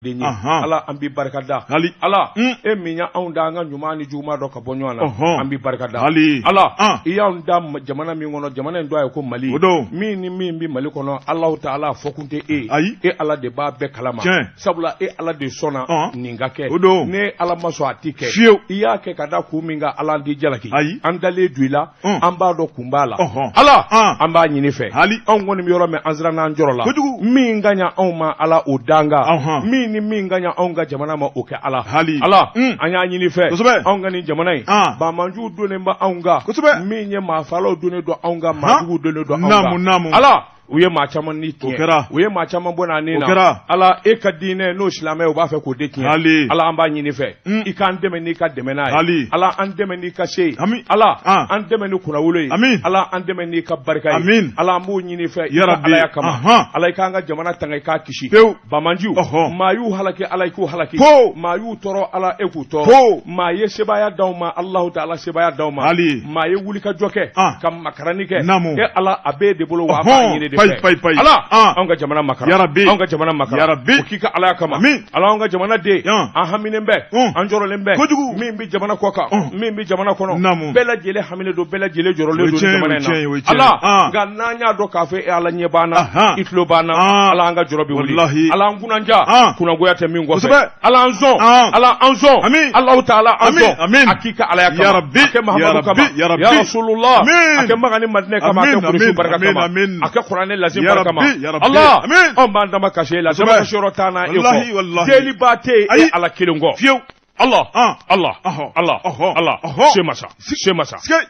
Den ye. Ala, an b'i barika da. Hali. Ala, Mm. e min y'anw da an ka ɲuman ni juguman dɔn ka bɔ ɲɔgɔn na, an b'i barika da. Hali. Ala, i y'anw da jamana min kɔnɔ, jamana in tɔgɔ ye ko Mali. O don. Min ni min bɛ Mali kɔnɔ, Alahu taala fɔkun tɛ e ye. Ayi. E Ala de b'a bɛɛ kalama. Tiɲɛ. Sabula e Ala de sɔnna nin ka kɛ. O don. Ne Ala ma sɔn, a ti kɛ. Fiyewu. I y'a kɛ ka da kun min kan, Ala, an t'i jalaki. Ayi. An dalen don i la, an b'a dɔn kun b'a la. Ala, an b'a ɲini fɛ. Hali. Anw kɔni bɛ yɔrɔ min, an siranna, an jɔrɔ la. Kojugu. Min ka ɲa anw ma, Ala, o d'an kan. Min ni min ka ɲa anw ka jamana ma, o kɛ Ala. Hali. Ala, an y'a ɲini fɛ. Kosɛbɛ. Anw ka nin jamana in. Banbaanciw donnen bɛ anw kan. Min ye maafalaw donnen don anw kan, maajuguw donnen don anw kan. Naamu, naamu. Ala, u ye maa caman ni tiɲɛ. O kɛra. U ye maa caman bɔ n'a ni O na. kɛra. Ala, e ka diinɛ n'o silamɛ, u b'a fɛ k'o de tiɲɛ. Hali. Ala, an b'a ɲini fɛ. I k'an dɛmɛ n'i ka dɛmɛ n'a ye. Hali. Ala, an dɛmɛ n'i ka se ye. Ami. Ala, an dɛmɛ ni kunnawolo ye. Amin. Ala, an dɛmɛ n'i ka barika ye. Amin. Ala, an b'o ɲini fɛ i Ya ka Rabbi. Alaya kama. Ala, i k'an ka jamana tanga, i k'a kisi. Pewu. Banbaanciw. Maa y'u halaki, Ala, i k'u halaki. Po. Maa y'u tɔɔrɔ, Ala, e k'u tɔɔrɔ. Po. Maa ye sebaaya d'aw ma, Alahu taala sebaaya d'aw ma. Hali. Maa ye wulikajɔ kɛ. Ka makarani kɛ. Naamu. E Ala, a b'e de bolo wa a b'a ɲini de Payi, fɛ. payi, payi. Ala, anw ka jamana makara. Ya Rabbi. Anw ka jamana makara. Ya Rabbi. O k'i ka Alaya kama. Amin. Ala, anw ka jamana den. An haminen bɛ. An jɔrɔlen bɛ. Kojugu. Min bɛ jamana kɔ kan. Min bɛ jamana kɔnɔ. Naamu. Bɛɛ lajɛlen haminen don, bɛɛ lajɛlen jɔrɔlen O ye don tiɲɛ ye, jamana o ye tiɲɛ ye, in o na. ye tiɲɛ ye. Ala, nka n'an y'a dɔn k'a fɔ e Ala ɲɛ b'an na. I tulo b'an na. Ala, an ka jɔrɔ bɛ wuli. Walahi. Ala, an kunnanja. Kunnagoya tɛ min kɔfɛ. Kosɛbɛ. Ala, an sɔn. Ala, an sɔn. Amin. Alahu taala, an Amin, sɔn. amin. A k'i ka Alaya kama. Ya Rabbi, A kɛ Mahamadu ya Rabbi, kama. ya Rabbi. Ya Rasulullah. Amin. A kɛ Makan ni Madinɛ kama. A kɛ Amin, Kurusu amin, barika amin, kama. amin. A kɛ Kuranɛ lazim Ya barika kama. Rabbi, ya Rabbi. Allah, Amin. anw b'an dama kasi e la. Kosɛbɛ. Dama kasi yɔrɔ t'an na e Wallahi, kɔ. wallahi. Deliba tɛ yen e Ayi. Ala kelen kɔ. Fiyewu. Allah, Allah, Allah, Allah. Se masa, se masa. Sigei.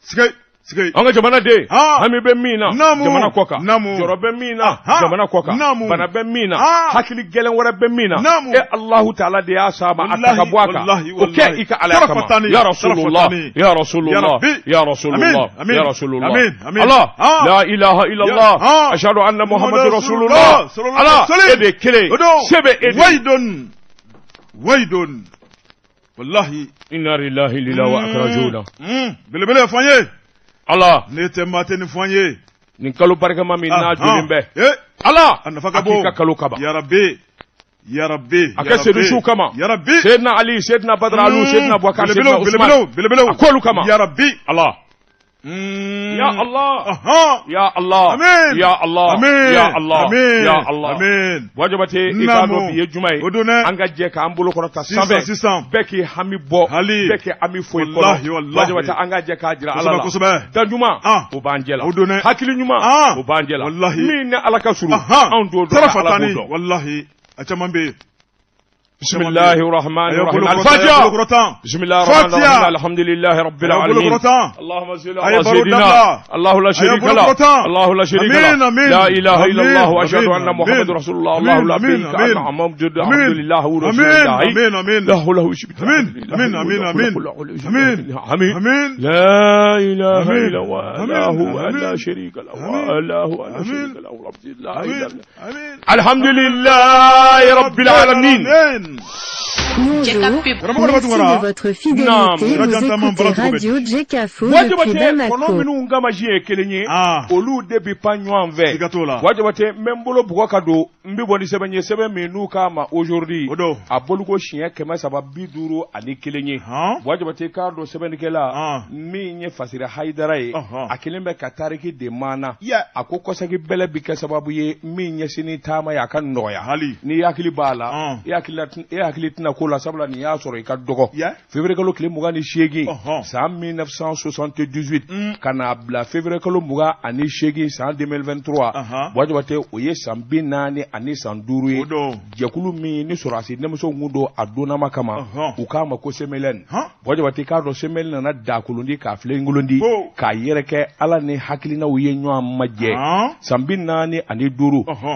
Sigei. Sigei. An ka jamana den, hami bɛ min na, Naamu. jamana kɔ kan, Naamu. jɔrɔ bɛ min na, jamana kɔ kan, Naamu. bana bɛ min na, hakili gɛlɛn wɛrɛ bɛ min na, Naamu. e Alahu taala de y'a s'a ma, a ta ka bɔ a kan, Wallahi, o kɛ wallahi. i ka Alaya kama. Tarafatani, Ya Rasulullah, tarafatani. ya Rasulullah, Ya Rabbi. ya Rasulullah, Amin, amin. ya Rasulullah. Amin, amin. Allah, la ilaha illallah, ashhadu anna Muhammadu Rasulullah. Sallallahu Ala, alaihi wasallam. e de ye kelen ye, O don. se bɛ e de ye. Waydun. Waydun. Wallahi. Inna lillahi lillahi wa akrajuna. Belebele fɔ an ye. Allah. Ne tɛ maa tɛ nin fɔ an ye. Nin kalo barikama min n'a jɔlen bɛ. Ala, A nafa ka a bon. k'i ka kalo kaba. Ya Rabbi. Ya Rabbi. A kɛ sedusiw kama. Ya Rabbi. Seydina Ali, Seydina Badara Alu, Seydina Boubacar, Seydina Belebelew, Ousmane. belebelew, belebelew. A k'olu kama. Ya Rabbi. Allah. Ya Allah. Ya Allah. Amin. Ya Allah. Amin. Ya Allah. Amin. Ya Allah. Amin. Buwa Jabate, i k'a Naamu. dɔn bi ye juma ye. O don dɛ. An ka jɛ k'an bolo kɔrɔta Sisan, sanfɛ. sisan. Bɛɛ k'i hami bɔ. Hali. Bɛɛ k'i hami fɔ i kɔnɔ. Wallahi, wallahi. Buwa Jabate, an ka jɛ k'a jira Ala la. Kosɛbɛ, kosɛbɛ. Da ɲuman. O b'an jɛ la. O don dɛ. Hakili ɲuman. O b'an jɛ la. Wallahi. Min ni Ala ka surun. Anw t'o dɔn, nka Ala b'o Tarafatani. dɔn. Wallahi. A caman bɛ yen. بسم الله الرحمن A y'aw الرحيم bolo kɔrɔta, a y'aw الفاتحة bolo kɔrɔta. بسم الله الرحمن Fatiha. الرحيم الحمد لله رب A y'aw bolo العالمين kɔrɔta. اللهم صل A على ye baro سيدنا dabila. الله لا A y'aw شريك bolo له kɔrɔta. الله لا شريك Amin, له amin. لا إله إلا Amin, الله وأشهد amin, أن محمد amin. رسول الله الله لا Amin, شريك amin. له موجود Amin. الحمد لله ورسول Amin, الله amin, amin. له له شبك Amin, amin, amin, amin. Amin. آمين Amin. لا إله Amin. إلا هو Amin. الله Amin. لا شريك له Amin. الله لا Amin. شريك له رب لا إله Amin. إلا الله. Amin. الحمد لله رب العالمين Amin. Bonjour, Karamɔgɔ merci Tunkara. de votre fidélité. Naam. Vous Rajantaman écoutez Bala Radio Djekafo Buwa depuis Jabate, kɔnɔ Bamako. minnu gamasi ye kelen ye, olu de bi pan ɲɔgɔn fɛ. Siga t'o la. Buwa Jabate, n bɛ n bolo bugɔ ka don, n bɛ bɔ ni sɛbɛn ye, sɛbɛn min n'u k'a ma aujourd'hui, O don. a boliko siɲɛ 351 ye. Buwa Jabate, k'a dɔn sɛbɛnnikɛla min ye Fasiri Hayidara ye, a kelen bɛ ka tariki de maana. A ko kɔsegi bɛlɛ bi kɛ sababu ye min ɲɛsinni taama ye a ka nɔgɔya. Hali. N'i hakili b'a la, e hakili tɛna ko la, sabula nin y'a sɔrɔ i ka dɔgɔ. Février kalo tile 28, san 1978, ka n'a bila février kalo 28, san 2023, Buwa Jabate, o ye san 40 ani san 5 ye. O don. Jɛkulu min ni sɔrɔdasi denmisɛnw kun don a donnama kama, u k'a ma ko CMLN. Buwa Jabate, k'a dɔn CMLN nana dakolondi k'a filenkolondi k'a yɛrɛkɛ Ala ni hakilinaw ye ɲɔgɔn majɛ. San 45,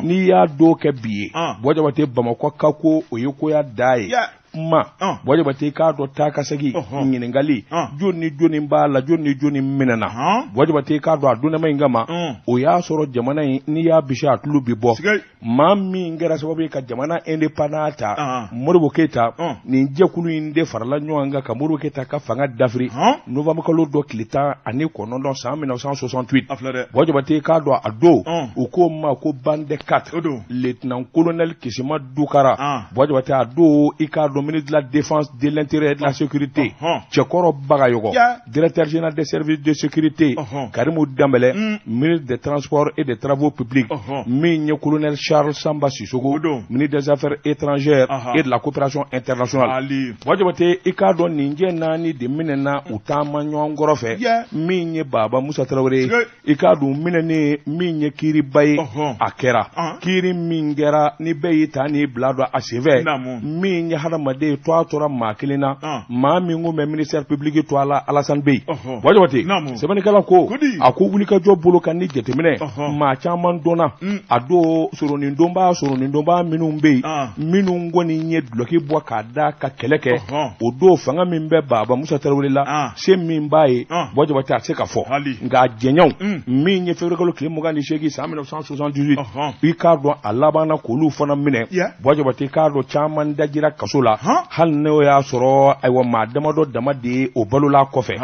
n'i y'a dɔw kɛ bi ye, Buwa Jabate, Bamakɔ ka ko o ye koya da ye. Kuma Buwa Jabate, i k'a dɔn taa ka segin ɲininkali, jɔn ni jɔni b'a la, jɔn ni jɔni minɛna. Buwa Jabate, i k'a dɔn a donnama in kama, o y'a sɔrɔ jamana in, n'i y'a bisi a tulu bi bɔ. Maa min kɛra sababu ye ka jamana indépendance ta, Modibo Keyita, nin jɛkulu in de farala ɲɔgɔn kan ka Modibo Keyita ka fanga dafiri novembre kalo dɔ tile 19 san 1968. Buwa Jabate, i k'a dɔn a don, u k'o ma ko bande des quatre, lieutenant colonel Kisima Dukara. Buwa Jabate, a don, i k'a dɔn ministre de la Défense, de l'Intérieur et de la Sécurité, Cɛkɔrɔ Bagayɔgɔ, directeur général des services de sécurité, Karimou Dembélé, ministre des Transports et des Travaux publics, min ye colonel Charles Samba Sissoko, ministre des Affaires étrangères et de la Coopération internationale. Buwa Jabate, i k'a dɔn nin jɛ naani de minɛna u taama ɲɔgɔn kɔrɔ fɛ. Min ye Baba Musa Tarawele ye, i k'a dɔn minɛnen min ye kiiriba ye, a kɛra kiiri min kɛra ni bɛɛ y'i ta n'i bila dɔn a senfɛ. Min ye hadamaden to a tora maa kelen na, maa min kun bɛ ministère public to a la, Alassane Bey. Buwa Jabate, sɛbɛnnikɛla ko a ko wulikajɔ bolo kan ni jateminɛ, maa caman dɔnna a don soronin donba soronin donba minnu bɛ yen, minnu kɔni ye dulɔki bɔ k'a da ka kɛlɛ kɛ o don. Fanga min bɛ Baba Musa Tarawele la, se min b'a ye, Buwa Jabate, a tɛ se ka fɔ. Nka a jɛɲɛw min ye février kalo tile 28 san 1978, i k'a dɔn a labanna k'olu fana minɛ. Buwa Jabate, i k'a dɔn caman dajira kaso la, hali n'o y'a sɔrɔ ayiwa maa damadɔ dama de ye o balola kɔfɛ.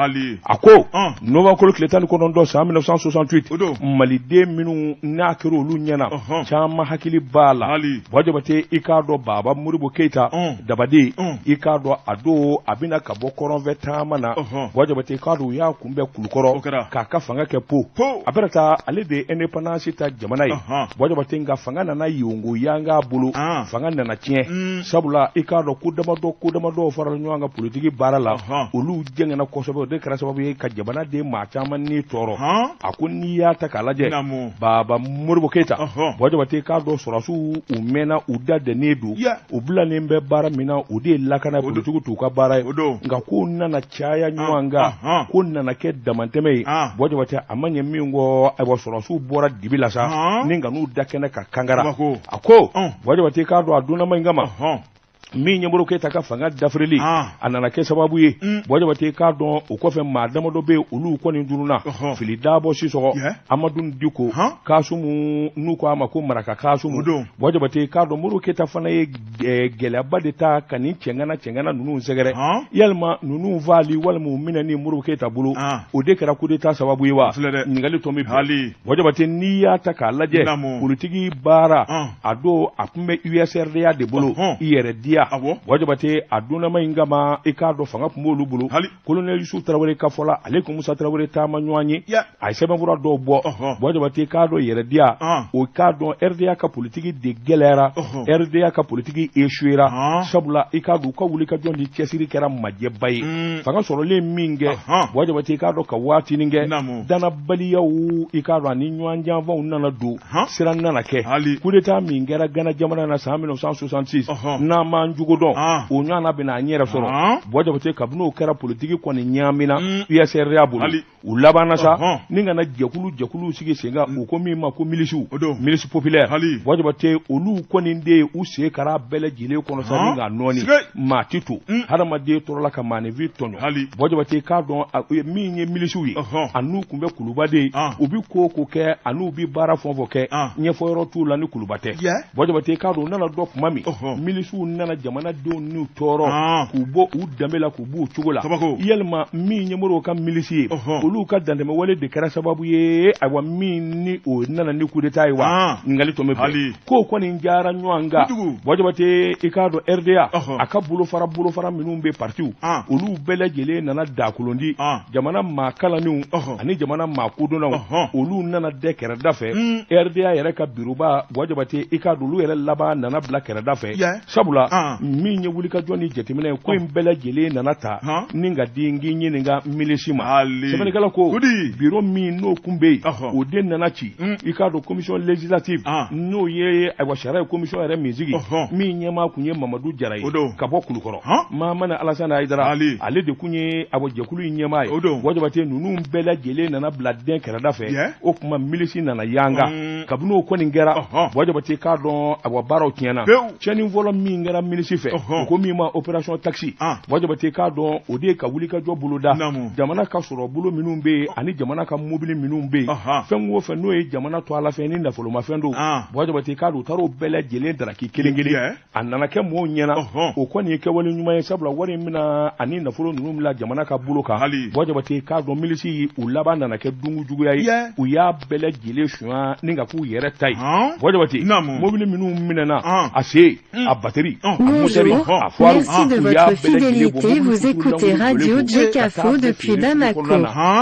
A ko novembre kalo tile 19 san 1968, maliden minnu n'a kɛra olu ɲɛna, caman hakili b'a la. Buwa Jabate, i k'a dɔn Baba Modibo Keyita Dabade, i k'a dɔn a don a bɛna ka bɔ kɔrɔnfɛ taama na. Buwa Jabate, i k'a dɔn u y'a kunbɛn Kulukɔrɔ k'a ka fanga kɛ po a bɛna taa. Ale de ye indépendance ta jamana ye, Buwa Jabate, nka fanga nana yongo yanga bolo, fanga nana tiɲɛ, sabula i k'a dɔn ko damadɔ ko damadɔ farala ɲɔgɔn kan politiki baara la, olu jɛngɛnna kosɛbɛ. O de kɛra sababu ye ka jamanaden maa caman ni tɔɔrɔ. A ko n'i y'a ta k'a lajɛ, Baba Modibo Keyita, Buwa Jabate, k'a dɔn sɔrɔdasiw u mɛnna u da dɛnnen don, u bilalen bɛ baara min na, o de ye lakana, politiki t'u ka baara ye. Nka ko nana caya ɲɔgɔn kan, ko nana kɛ damantɛmɛ ye. Buwa Jabate, a ma ɲɛ min kɔ, ayiwa sɔrɔdasiw bɔra dibi la sa ni ka n'u da kɛnɛ ka kankara. A ko Buwa Jabate, k'a dɔn a donnama in kama, min ye Modibo Keyita ka fanga dafirili, a nana kɛ sababu ye. Buwa Jabate, k'a dɔn o kɔfɛ maa damadɔ bɛ yen, olu kɔni dununa: Fili Dabɔ Sisɔgɔ, Amadu Diko, Kasumu, n'u ko a ma ko Maraka Kasumu. Buwa Jabate, k'a dɔn Modibo Keyita fana ye gɛlɛyaba de ta ka nin cɛŋana cɛŋana ninnu sɛgɛrɛ. Yalima ninnu faali walima u minɛni Modibo Keyita bolo, o de kɛra coup d'état sababu ye wa? Ɲininkali tɔ min, Buwa Jabate, n'i y'a ta k'a lajɛ, politiki baara a don a tun bɛ USRDA de bolo, i yɛrɛ diya. Buwa Jabate, a donnama in kama, i k'a dɔn fanga tun b'olu bolo. Colonel Yusu Tarawele ka fɔ la, ale kun Musa Tarawele taama ɲɔgɔn ye, a ye sɛbɛnfura dɔw bɔ. Buwa Jabate, i k'a dɔn yɛrɛ diya o, k'a dɔn RDA ka politiki de gɛlɛyara, RDA ka politiki échouera, sabula i k'a dɔn u ka wuli ka jɔ ni cɛsiri kɛra majɛba ye. Fanga sɔrɔlen min kɛ, Buwa Jabate, i k'a dɔn ka waatinin kɛ, danabaliyaw, i k'a dɔn ani ɲɔgɔn janfaw nana don, siran nana kɛ. Coup d'état min kɛra Gana jamana na san 1966, n'an m'an jogo dɔn, o ɲɔgɔnna bɛna an yɛrɛ sɔrɔ. Buwa Jabate, kabini o kɛra, politiki kɔni ɲaamina USRDA bolo. U labanna sa ni kana jɛkulu jɛkuluw sigi sen kan, u ko min ma ko milisiw, milice populaire. Buwa Jabate, olu kɔni de ye u sen kara bɛɛ lajɛlen kɔnɔ sa ni k'a nɔɔni, maa ti to hadamaden tɔɔrɔla ka maaninfin tɔɲɔ. Buwa Jabate, k'a dɔn min ye milisiw ye, a n'u tun bɛ Kuluba de ye, u bi ko o ko kɛ, a n'u bi baara fɛn o fɛn kɛ, ɲɛfɔyɔrɔ t'u la ni Kuluba tɛ. Buwa Jabate, k'a dɔn u nana dɔn tuma min milisiw nana jamanadenw n'u tɔɔrɔ k'u bɔ u danbe la, k'u b'u cogo la, yalima min ye Modibo ka milisi ye, olu ka dantɛmɛwale de kɛra sababu ye, ayiwa min ni o nana ni coup d'état ye wa? Ɲininkali tɔ bɛ bɛn ko kɔni diyara ɲɔgɔn kan. Buwa Jabate, i k'a dɔn RDA a ka bolofara bolofara minnu bɛ partiw, olu bɛɛ lajɛlen nana dakolondi. Jamana maa kalannenw ani jamana maa kodɔnnaw, olu nana dɛ kɛrɛda fɛ. RDA yɛrɛ ka biroba, Buwa Jabate, i k'a dɔn olu yɛrɛ laban nana bila kɛrɛda fɛ, sabula min ye wulikajɔ ni jateminɛ ye, ko in bɛɛ lajɛlen nana ta ni ka di n k'i ɲininka milisi ma. Sɛbɛnnikɛla ko biro min n'o kun bɛ yen, o de nana ci. I k'a dɔn commission législative, n'o ye ayiwa sariya ye commission yɛrɛ min sigi, min ɲɛmaa kun ye Mamadu Jara ye ka bɔ Kulukɔrɔ, Mahamani Alasani Hayidara, ale de kun ye ayiwa jɛkulu in ɲɛmaa ye. Buwa Jabate, ninnu bɛɛ lajɛlen nana bila den kɛrɛda fɛ. O tuma milisi nana yanga. Kabini o kɔni kɛra, Buwa Jabate, k'a dɔn ayiwa baaraw tiɲɛna. Tiɲɛni fɔlɔ min kɛra milisi fɛ u ko min ma opération taxi Buwa Jabate k'a dɔn o de ye ka wulikajɔ boloda jamana ka sɔrɔ bolo minnu bɛ yen ani jamana ka mobili minnu bɛ yen fɛn o fɛn n'o ye jamana to ala fɛn ni nafolomafɛn don Buwa Jabate k'a dɔn u taara o bɛɛ lajɛlen daraki kelen kelen a nana kɛ mɔgɔw ɲɛna o kɔni ye kɛwale ɲuman ye sabula wari in bɛna ani nafolo ninnu bila jamana ka bolo kan Buwa Jabate k'a dɔn milisi u laban nana kɛ dungu juguya ye u y'a bɛɛ lajɛlen sunya ni ka k'u yɛrɛ ta ye Buwa Jabate mobili minnu minɛna a sen a bateri a motɛri a fuwaru Merci de u y'a votre bɛɛ lajɛlen bɔ fidélité. mobili Vous écoutez Radio Djekafo depuis Bamako.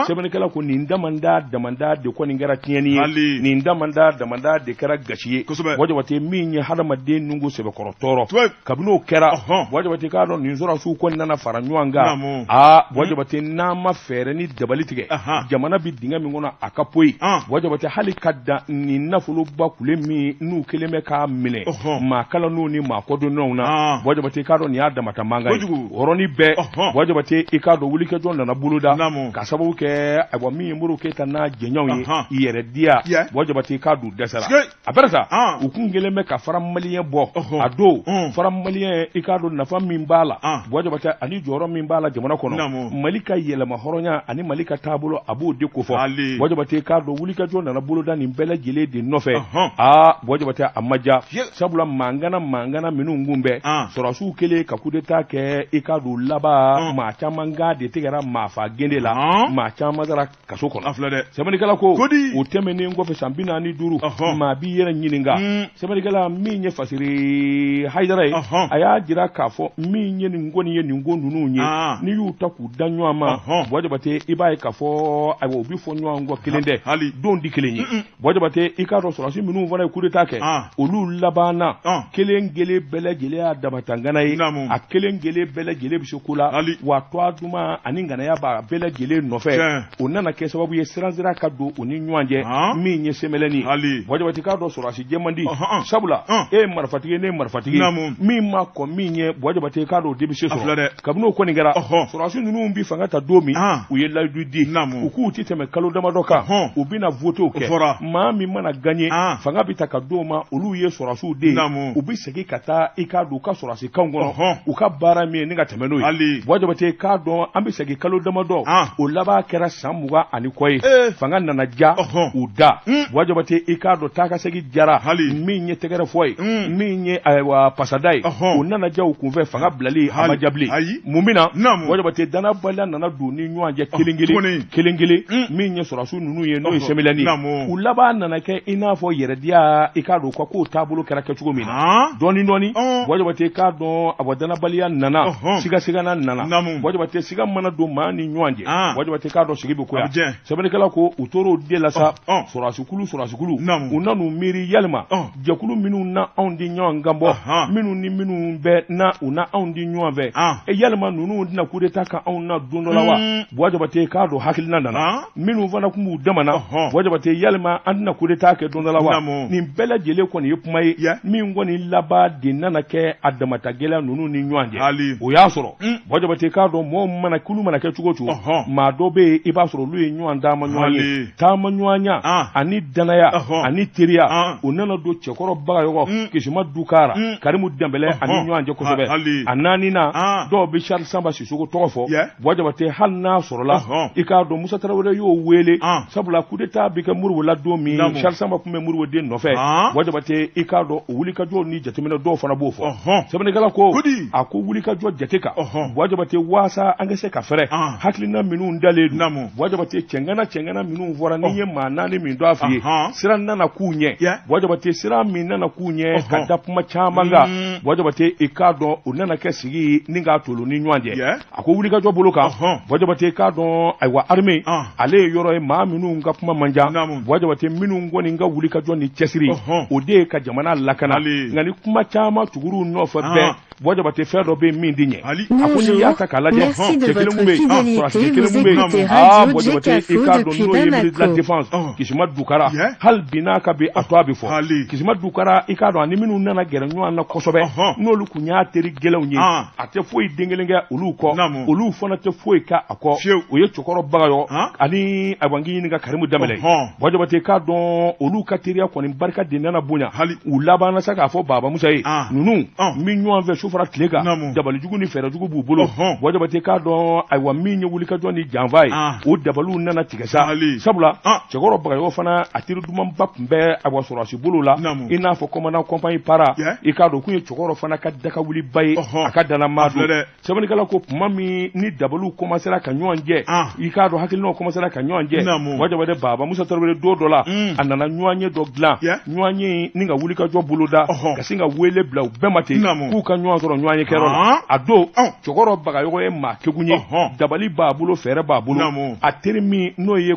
sɛbɛnnikɛla ko nin damanda damanda de kɔni kɛra tiɲɛni ye nin damanda damanda de kɛra gasi ye Buwa Jabate min ye hadamaden nungu sɛbɛkɔrɔ tɔɔrɔ kabini o kɛra Buwa Jabate k'a dɔn nin sɔrɔdasiw kɔni nana fara ɲɔgɔn kan aa Buwa Jabate n'an ma fɛɛrɛ ni dabali tigɛ jamana bɛ dingɛ min kɔnɔ a ka poyi Buwa Jabate hali ka dan nin nafoloba kule min n'u kɛlen bɛ k'a minɛ maa kalannenw ni maa kɔdɔnnenw na Buwa Jabate k'a dɔn nin y'a damata mankan ye o yɔrɔnin bɛɛ Buwa Jabate i k'a dɔn wulikajɔ nana boloda ka sababu kɛ ayiwa min ye Modibo Keyita n'a jɛɲɔgɔnw ye yɛrɛ diya Buwa Jabate k'a dɔn dɛsɛra a bɛrɛ sa u kun kɛlen bɛ ka franc malien bɔ a don franc malien i k'a dɔn nafa min b'a la Buwa Jabate ani jɔyɔrɔ min b'a la jamana kɔnɔ Mali ka yɛlɛma hɔrɔnya ani Mali ka taabolo a b'o de kofɔ Buwa Jabate k'a dɔn wulikajɔ nana boloda nin bɛɛ lajɛlen de nɔfɛ aa Buwa Jabate a ma diya sabula mankana mankana minnu kun bɛ sɔrɔdasiw kɛlen ka coup d'état kɛ i k'a dɔn laban maa caman kan de tigɛra maafa gende la maa caman taara kaso kɔnɔ sɛbɛnnikɛla ko o tɛmɛnen kɔfɛ san 45 maa b'i yɛrɛ ɲininka sɛbɛnnikɛla min ye Fasiri Hayidara ye a y'a jira k'a fɔ min ye nin kɔni ye nin ko ninnu ye n'i y'u ta k'u da ɲɔgɔn ma Buwa Jabate i b'a ye k'a fɔ ayiwa u bɛ fɔ ɲɔgɔn kɔ kelen tɛ don di kelen ye Buwa Jabate i k'a dɔn sɔrɔdasi minnu fana ye coup d'état kɛ olu labanna kelen kelen bɛɛ lajɛlen y'a damatangana ye a kelen kelen bɛɛ lajɛlen bɛ se ko la wa tɔgɔ duman ani ŋanaya b'a bɛɛ lajɛlen nɔfɛ o nana kɛ sababu ye siran ka don u ni ɲɔgɔn cɛ min ye CMLN ye Buwa Jabate k'a dɔn sɔrɔdasi jɛman di sabula e ye marifatigi ne ye marifatigi min ma kɔn min ye Buwa Jabate k'a dɔn o de bɛ se sɔrɔ kabini o kɔni kɛra sɔrɔdasi ninnu bɛ fanga ta don min u ye layidu di u k'u ti tɛmɛ kalo damadɔ kan u bɛna votew kɛ maa min mana gagné fanga bɛ ta ka d'o ma olu ye sɔrɔdasiw de ye u bɛ segin ka taa i k'a dɔn u ka sɔrɔdasi kanw kɔnɔ u ka baara min ye ni ka tɛmɛ n'o ye Buwa Jabate k'a dɔn an bɛ segin kalo damadɔ o laban kɛra san 20 ani kɔ ye fanga nana ja u da Buwa Jabate i k'a dɔn taa ka segin jara min ye tɛgɛrɛ fɔ ye min ye ayiwa pasada ye o nana ja u kunfɛ fanga bilali a ma ja bilen mun bɛ na Buwa Jabate danabaliya nana don ni ɲɔgɔn cɛ kelen kelen kelen kelen min ye sɔrɔdasiw ninnu ye n'o ye CMLN ye u laban nana kɛ i n'a fɔ yɛrɛdiya i k'a dɔn u ka kow taabolo kɛra kɛcogo min na dɔɔni dɔɔni Buwa Jabate k'a dɔn awa danabaliya nana sigasigana nana Buwa Jabate siga mana don maa ni ɲɔgɔn cɛ Buwa Jabate k'a dɔn sigi bɛ koya sɛbɛnnikɛla ko u tor'o de la sa sɔrɔdasikulu sɔrɔdasikulu u nan'u miiri yalima jɛkulu minnu na anw di ɲɔgɔn kan bɔ minnu ni minnu bɛ na u na anw di ɲɔgɔn fɛ e yalima ninnu tɛna coup d'état kan anw na don dɔ la wa Buwa Jabate k'a dɔn hakilina nana minnu fana tun b'u dama na Buwa Jabate yalima an tɛna coup d'état kɛ don dɔ la wa nin bɛɛ lajɛlen kɔni ye kuma ye min kɔni laban de nana kɛ a damata gɛlɛya ninnu ni ɲɔgɔn cɛ o y'a sɔrɔ Buwa Jabate k'a dɔn mɔgɔ mana kulu mana kɛ cogo o cogo maa dɔ bɛ yen i b'a sɔrɔ olu ye ɲɔgɔn taama ɲɔgɔn ye taama ɲɔgɔnya ani danaya ani teriya o nana don Cɛkɔrɔ Bagayɔgɔ Kisima Dukara Karimu Danbɛlɛ ani ɲɔgɔn cɛ kosɛbɛ a naaninan dɔw bɛ Charles Samba Sisoko tɔgɔ fɔ Buwa Jabate hali n'a sɔrɔla i k'a dɔn Musa Tarawele y'o wele sabula coup d'état bɛ kɛ Modibo la don min Charles Samba tun bɛ Modibo den nɔfɛ Buwa Jabate i k'a dɔn o wulikajɔ ni jateminɛ dɔw fana b'o fɔ sɛbɛnnikɛla ko a ko wulikajɔ jate kan Buwa Jabate waasa an ka se ka fɛrɛ hakilina minnu dalen don Buwa Jabate cɛngana cɛngana minnu fɔra n'i ye maa naani min dɔn a f'i ye sira nana k'u ɲɛ Buwa Jabate sira min nana k'u ɲɛ ka da kuma caman kan Buwa Jabate i k'a dɔn o nana kɛ sigi ni k'a tolo ni ɲɔgɔn cɛ a ko wulikajɔ bolo kan Buwa Jabate k'a dɔn ayiwa armée ale ye yɔrɔ ye maa minnu ka kuma man ca Buwa Jabate minnu kɔni ka wulikajɔ ni cɛsiri o de ye ka jamana lakana nka ni kuma caman tugur'u nɔfɛ bɛɛ Buwa Jabate fɛn dɔ bɛ min di ɲɛ a ko n'i y'a ta k'a lajɛ cɛ kelen mun bɛ yen sɔrɔdasi kelen mun bɛ yen aa Buwa Jabate i k'a dɔn n'o ye ministre de la défense Kisima Dukara hali bi n'a ka bi a to a bɛ fɔ Kisima Dukara i k'a dɔn ani minnu nana gɛrɛ ɲɔgɔn na kosɛbɛ n'olu tun y'a teri gɛlɛnw ye a tɛ foyi den kelen kɛ olu kɔ olu fana tɛ foyi kɛ a kɔ o ye Cɛkɔrɔ Bagayɔgɔ ani ayiwa n k'i ɲininka Karimu Danbɛlɛ Buwa Jabate k'a dɔn olu ka teriya kɔni barika de nana bonya u labanna sa k'a fɔ Baba Musa ye ninnu n bɛ ɲɔgɔn fɛ su fara tile kan, dabalijugu ni fɛɛrɛjugu b'u bolo. Buwa Jabate k'a dɔn ayiwa min ye wulikajɔ ni janfa ye, o dabaliw nana tigɛ sa, sabula Cɛkɔrɔ Bagayogo fana a teri dumanba tun bɛ ayiwa sɔrɔdasi bolo la, i n'a fɔ commandant compagnie para, i k'a dɔn kun ye Cɛkɔrɔ fana ka dakawuliba ye, a ka dalamaa don. Sɛbɛnnikɛla ko tuma min ni dabaliw commencera ka ɲɔgɔn jɛ, i k'a dɔn hakilinaw commencera ka ɲɔgɔn jɛ, Buwa Jabate Baba Musa Tarawele don dɔ la, a nana ɲɔgɔn ye dɔ dilan, ɲɔgɔn ye ni ka wulikajɔ boloda, ka sin ka wele bila u bɛɛ ma ten k'u ka ɲɔgɔn sɔrɔ ɲɔgɔn ye kɛyɔrɔ la. A don Cɛkɔrɔ Bagayogo ye maa kekun ye, dabali b'a bolo, fɛɛrɛ b'a bolo. A teri min n'o ye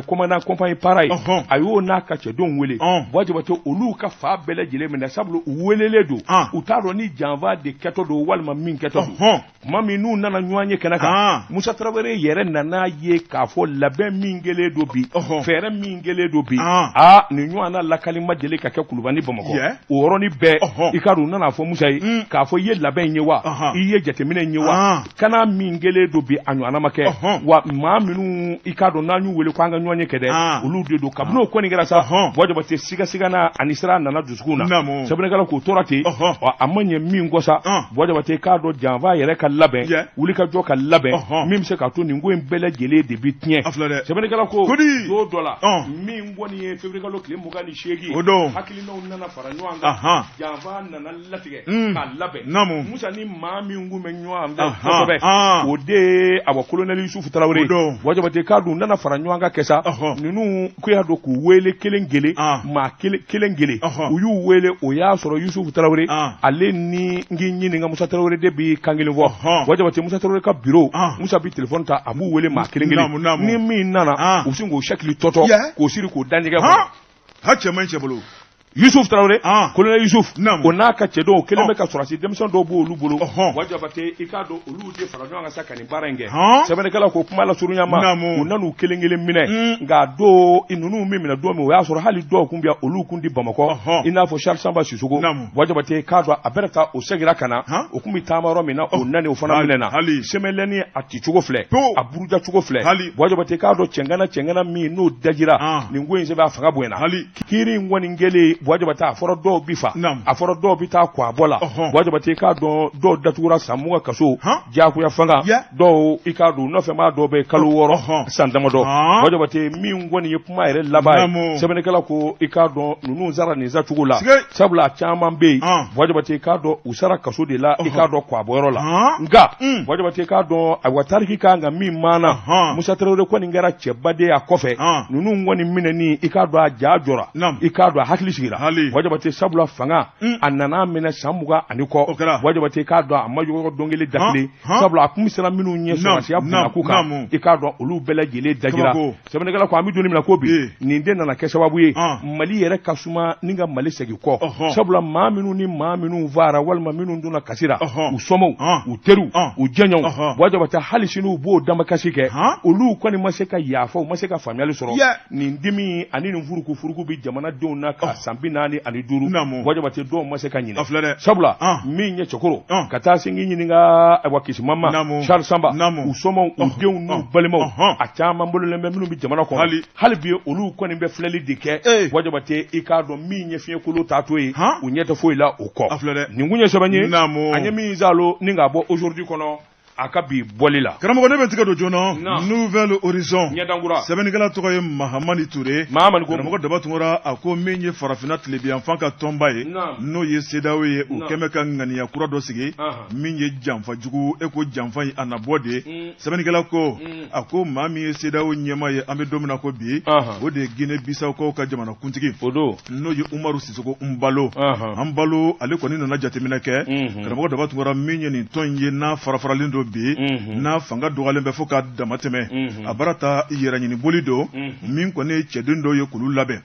commandant compagnie para ye, a y'o n'a ka cɛdenw wele. Buwa Jabate olu ka fa bɛɛ lajɛlen minɛ, sabula u welelen don, u t'a dɔn ni janfa de kɛtɔ don walima min kɛtɔ don. Tuma min n'u nana ɲɔgɔn ye kɛnɛ kan, Musa Tarawele yɛrɛ nana ye k'a fɔ labɛn min kɛlen don bi, fɛɛrɛ min kɛlen don bi, aa nin ɲɔgɔn na lakali ma deli ka kɛ Kuluba ni Bamakɔ. O yɔrɔnin bɛɛ, i k'a dɔn u nana fɔ Musa ye k'a fɔ i ye labɛn in ye wa, i ye jateminɛ in ye wa, kana min kɛlen don bi a ɲɔgɔnna ma kɛ wa, maa minnu i k'a dɔn n'an y'u wele k'an ka ɲɔgɔn ye kɛ dɛ, olu de don. Kabini o kɔni kɛra sa, Buwa Jabate sigasigana ani siran nana dusukun na. Sɛbɛnnikɛla k'o tora ten, a ma ɲɛ min kɔ sa, Buwa Jabate k'a dɔn janfa yɛrɛ ka labɛn, wulikajɔ ka labɛn min bɛ se k'a to nin ko in bɛɛ lajɛlen de bɛ tiɲɛ. Sɛbɛnnikɛla ko don dɔ la min kɔni ye février kalo tile 28, hakilinaw nana fara ɲɔgɔn kan, janfa nana latigɛ k'a labɛn. Musa ni maa min kun bɛ ɲɔgɔn fɛ kosɛbɛ, o de ye awa colonel Yusufu Tarawele. Buwa Jabate k'a dun nana fara ɲɔgɔn kan kɛ sa, ninnu ko y'a dɔn k'u wele kelen kelen, maa kelen kelen, u y'u wele. O y'a sɔrɔ Yusufu Tarawele ale ni n k'i ɲininka Musa Tarawele de bi kan kelen fɔ. Buwa Jabate Musa Tarawele ka bureau, Musa bi téléphone ta, a b'u wele maa kelen kelen, ni min nana u sin k'o sakili tɔtɔ k'o siri k'o danjɛgɛ kɔnɔ. Ha cɛ man ɲi cɛ bolo. Yusuf Tarawele, colonel Yusuf, o n'a ka cɛdenw kelen bɛ ka sɔrɔdasi denmisɛn dɔw b'olu bolo. Buwa Jabate i k'a dɔn olu de fara ɲɔgɔn kan sa ka nin baara in kɛ. Sɛbɛnnikɛla ko kuma lasurunya ma, u nan'u kelen kelen minɛ, nka don ninnu min minɛ don min, o y'a sɔrɔ hali dɔw kun bɛ yan, olu kun di Bamakɔ, i n'a fɔ Charles Samba Sissoko. Buwa Jabate k'a dɔn a bɛna taa o seginna ka na, o kun bɛ taama yɔrɔ min na, o nani o fana minɛna. Sɛmɛlɛni a ci cogo filɛ, a buruja cogo filɛ. Buwa Jabate k'a dɔn cɛngana min n'o dajira nin ko in sɛbɛn a fanga bonyana. Kiiri in kɔni kɛlen, Buwa Jabate a fɔra dɔw bi fa, a fɔra dɔw bi taa kɔ a bɔ la. Buwa Jabate k'a dɔn dɔw datugura san 20 kaso diyagoya fanga, dɔw i k'a dɔn nɔfɛ maa dɔw bɛ kalo 6 san damadɔ. Buwa Jabate min kɔni ye kuma yɛrɛ laban ye, sɛbɛnnikɛla ko i k'a dɔn ninnu sara nin sacogo la, sabula a caman bɛ yen, Buwa Jabate k'a dɔn u sara kaso de la, i k'a dɔn kɔ a bɔyɔrɔ la. Nka Buwa Jabate k'a dɔn ayiwa tariki kan ka min maana, Musa Tarawele kɔni kɛra cɛbaden a kɔfɛ, ninnu kɔni minɛni i k'a dɔn a ja jɔra, i k'a dɔn a hakili sigira. Buwa Jabate sabula fanga a nana minɛ san 20 ani kɔ. Buwa Jabate k'a dɔn a ma yɔrɔ don kelen da kelen, sabula a kun sera minnu ɲɛ sɔrɔdasiya bunakun kan, i k'a dɔn olu bɛɛ lajɛlen dajira. Sɛbɛnnikɛla ko an bɛ don min na ko bi, nin de nana kɛ sababu ye Mali yɛrɛ ka suma ni ka Mali segin kɔ, sabula maa minnu ni maa minnu faara walima minnu donna kasi la, u somɔgɔw, u teriw, u jɛɲɔgɔnw, Buwa Jabate hali sini u b'o damakasi kɛ, olu kɔni ma se ka yafa, u ma se ka faamuyali sɔrɔ. Nin dimi ani nin furuku furuku bɛ jamanadenw na ka san 45, Buwa Jabate dɔw ma se ka ɲinɛ, sabula min ye Cɛkɔrɔ ka taa se k'i ɲininka ayiwa Kisimama, Charles Samba, u somɔgɔw, u denw n'u balimaw, a caman bololen bɛ minnu bɛ jamana kɔnɔ hali bi, olu kɔni bɛ filɛli de kɛ. Buwa Jabate i k'a dɔn min ye fiɲɛkolo taatɔ ye, u ɲɛ tɛ foyi la o kɔ. Nin kun ye sɛbɛn ye an ye min zalo ni k'a bɔ aujourd'hui kɔnɔ a ka bi bɔli la. Karamɔgɔ ne bɛ tigɛ don joona. Nouvel Horizon ɲɛdankura, sɛbɛnnikɛla tɔgɔ ye Mahamani Ture. Mahamani ko karamɔgɔ Daba Tunkara a ko min ye farafinna tilebinyanfan ka tɔnba ye, n'o ye CEDEAO ye, u kɛmɛ ka ŋaniya kura dɔ sigi min ye janfa jugu, e ko janfa in a na bɔ de. Sɛbɛnnikɛla ko a ko maa min ye CEDEAO ɲɛmaa ye an bɛ don min na ko bi, o de ye Guinée Bissau ka jamanakuntigi, n'o ye Umaru Sissoco Embaló. Embaló ale kɔni nana jateminɛ kɛ, karamɔgɔ Daba Tunkara, min ye nin tɔn in ye n'a farafaralen don bi, n'a fanga dɔgɔyalen bɛ fo ka dama tɛmɛ, a baara ta yɛrɛɲini boli don min kɔni ye cɛden dɔw ye k'olu labɛn.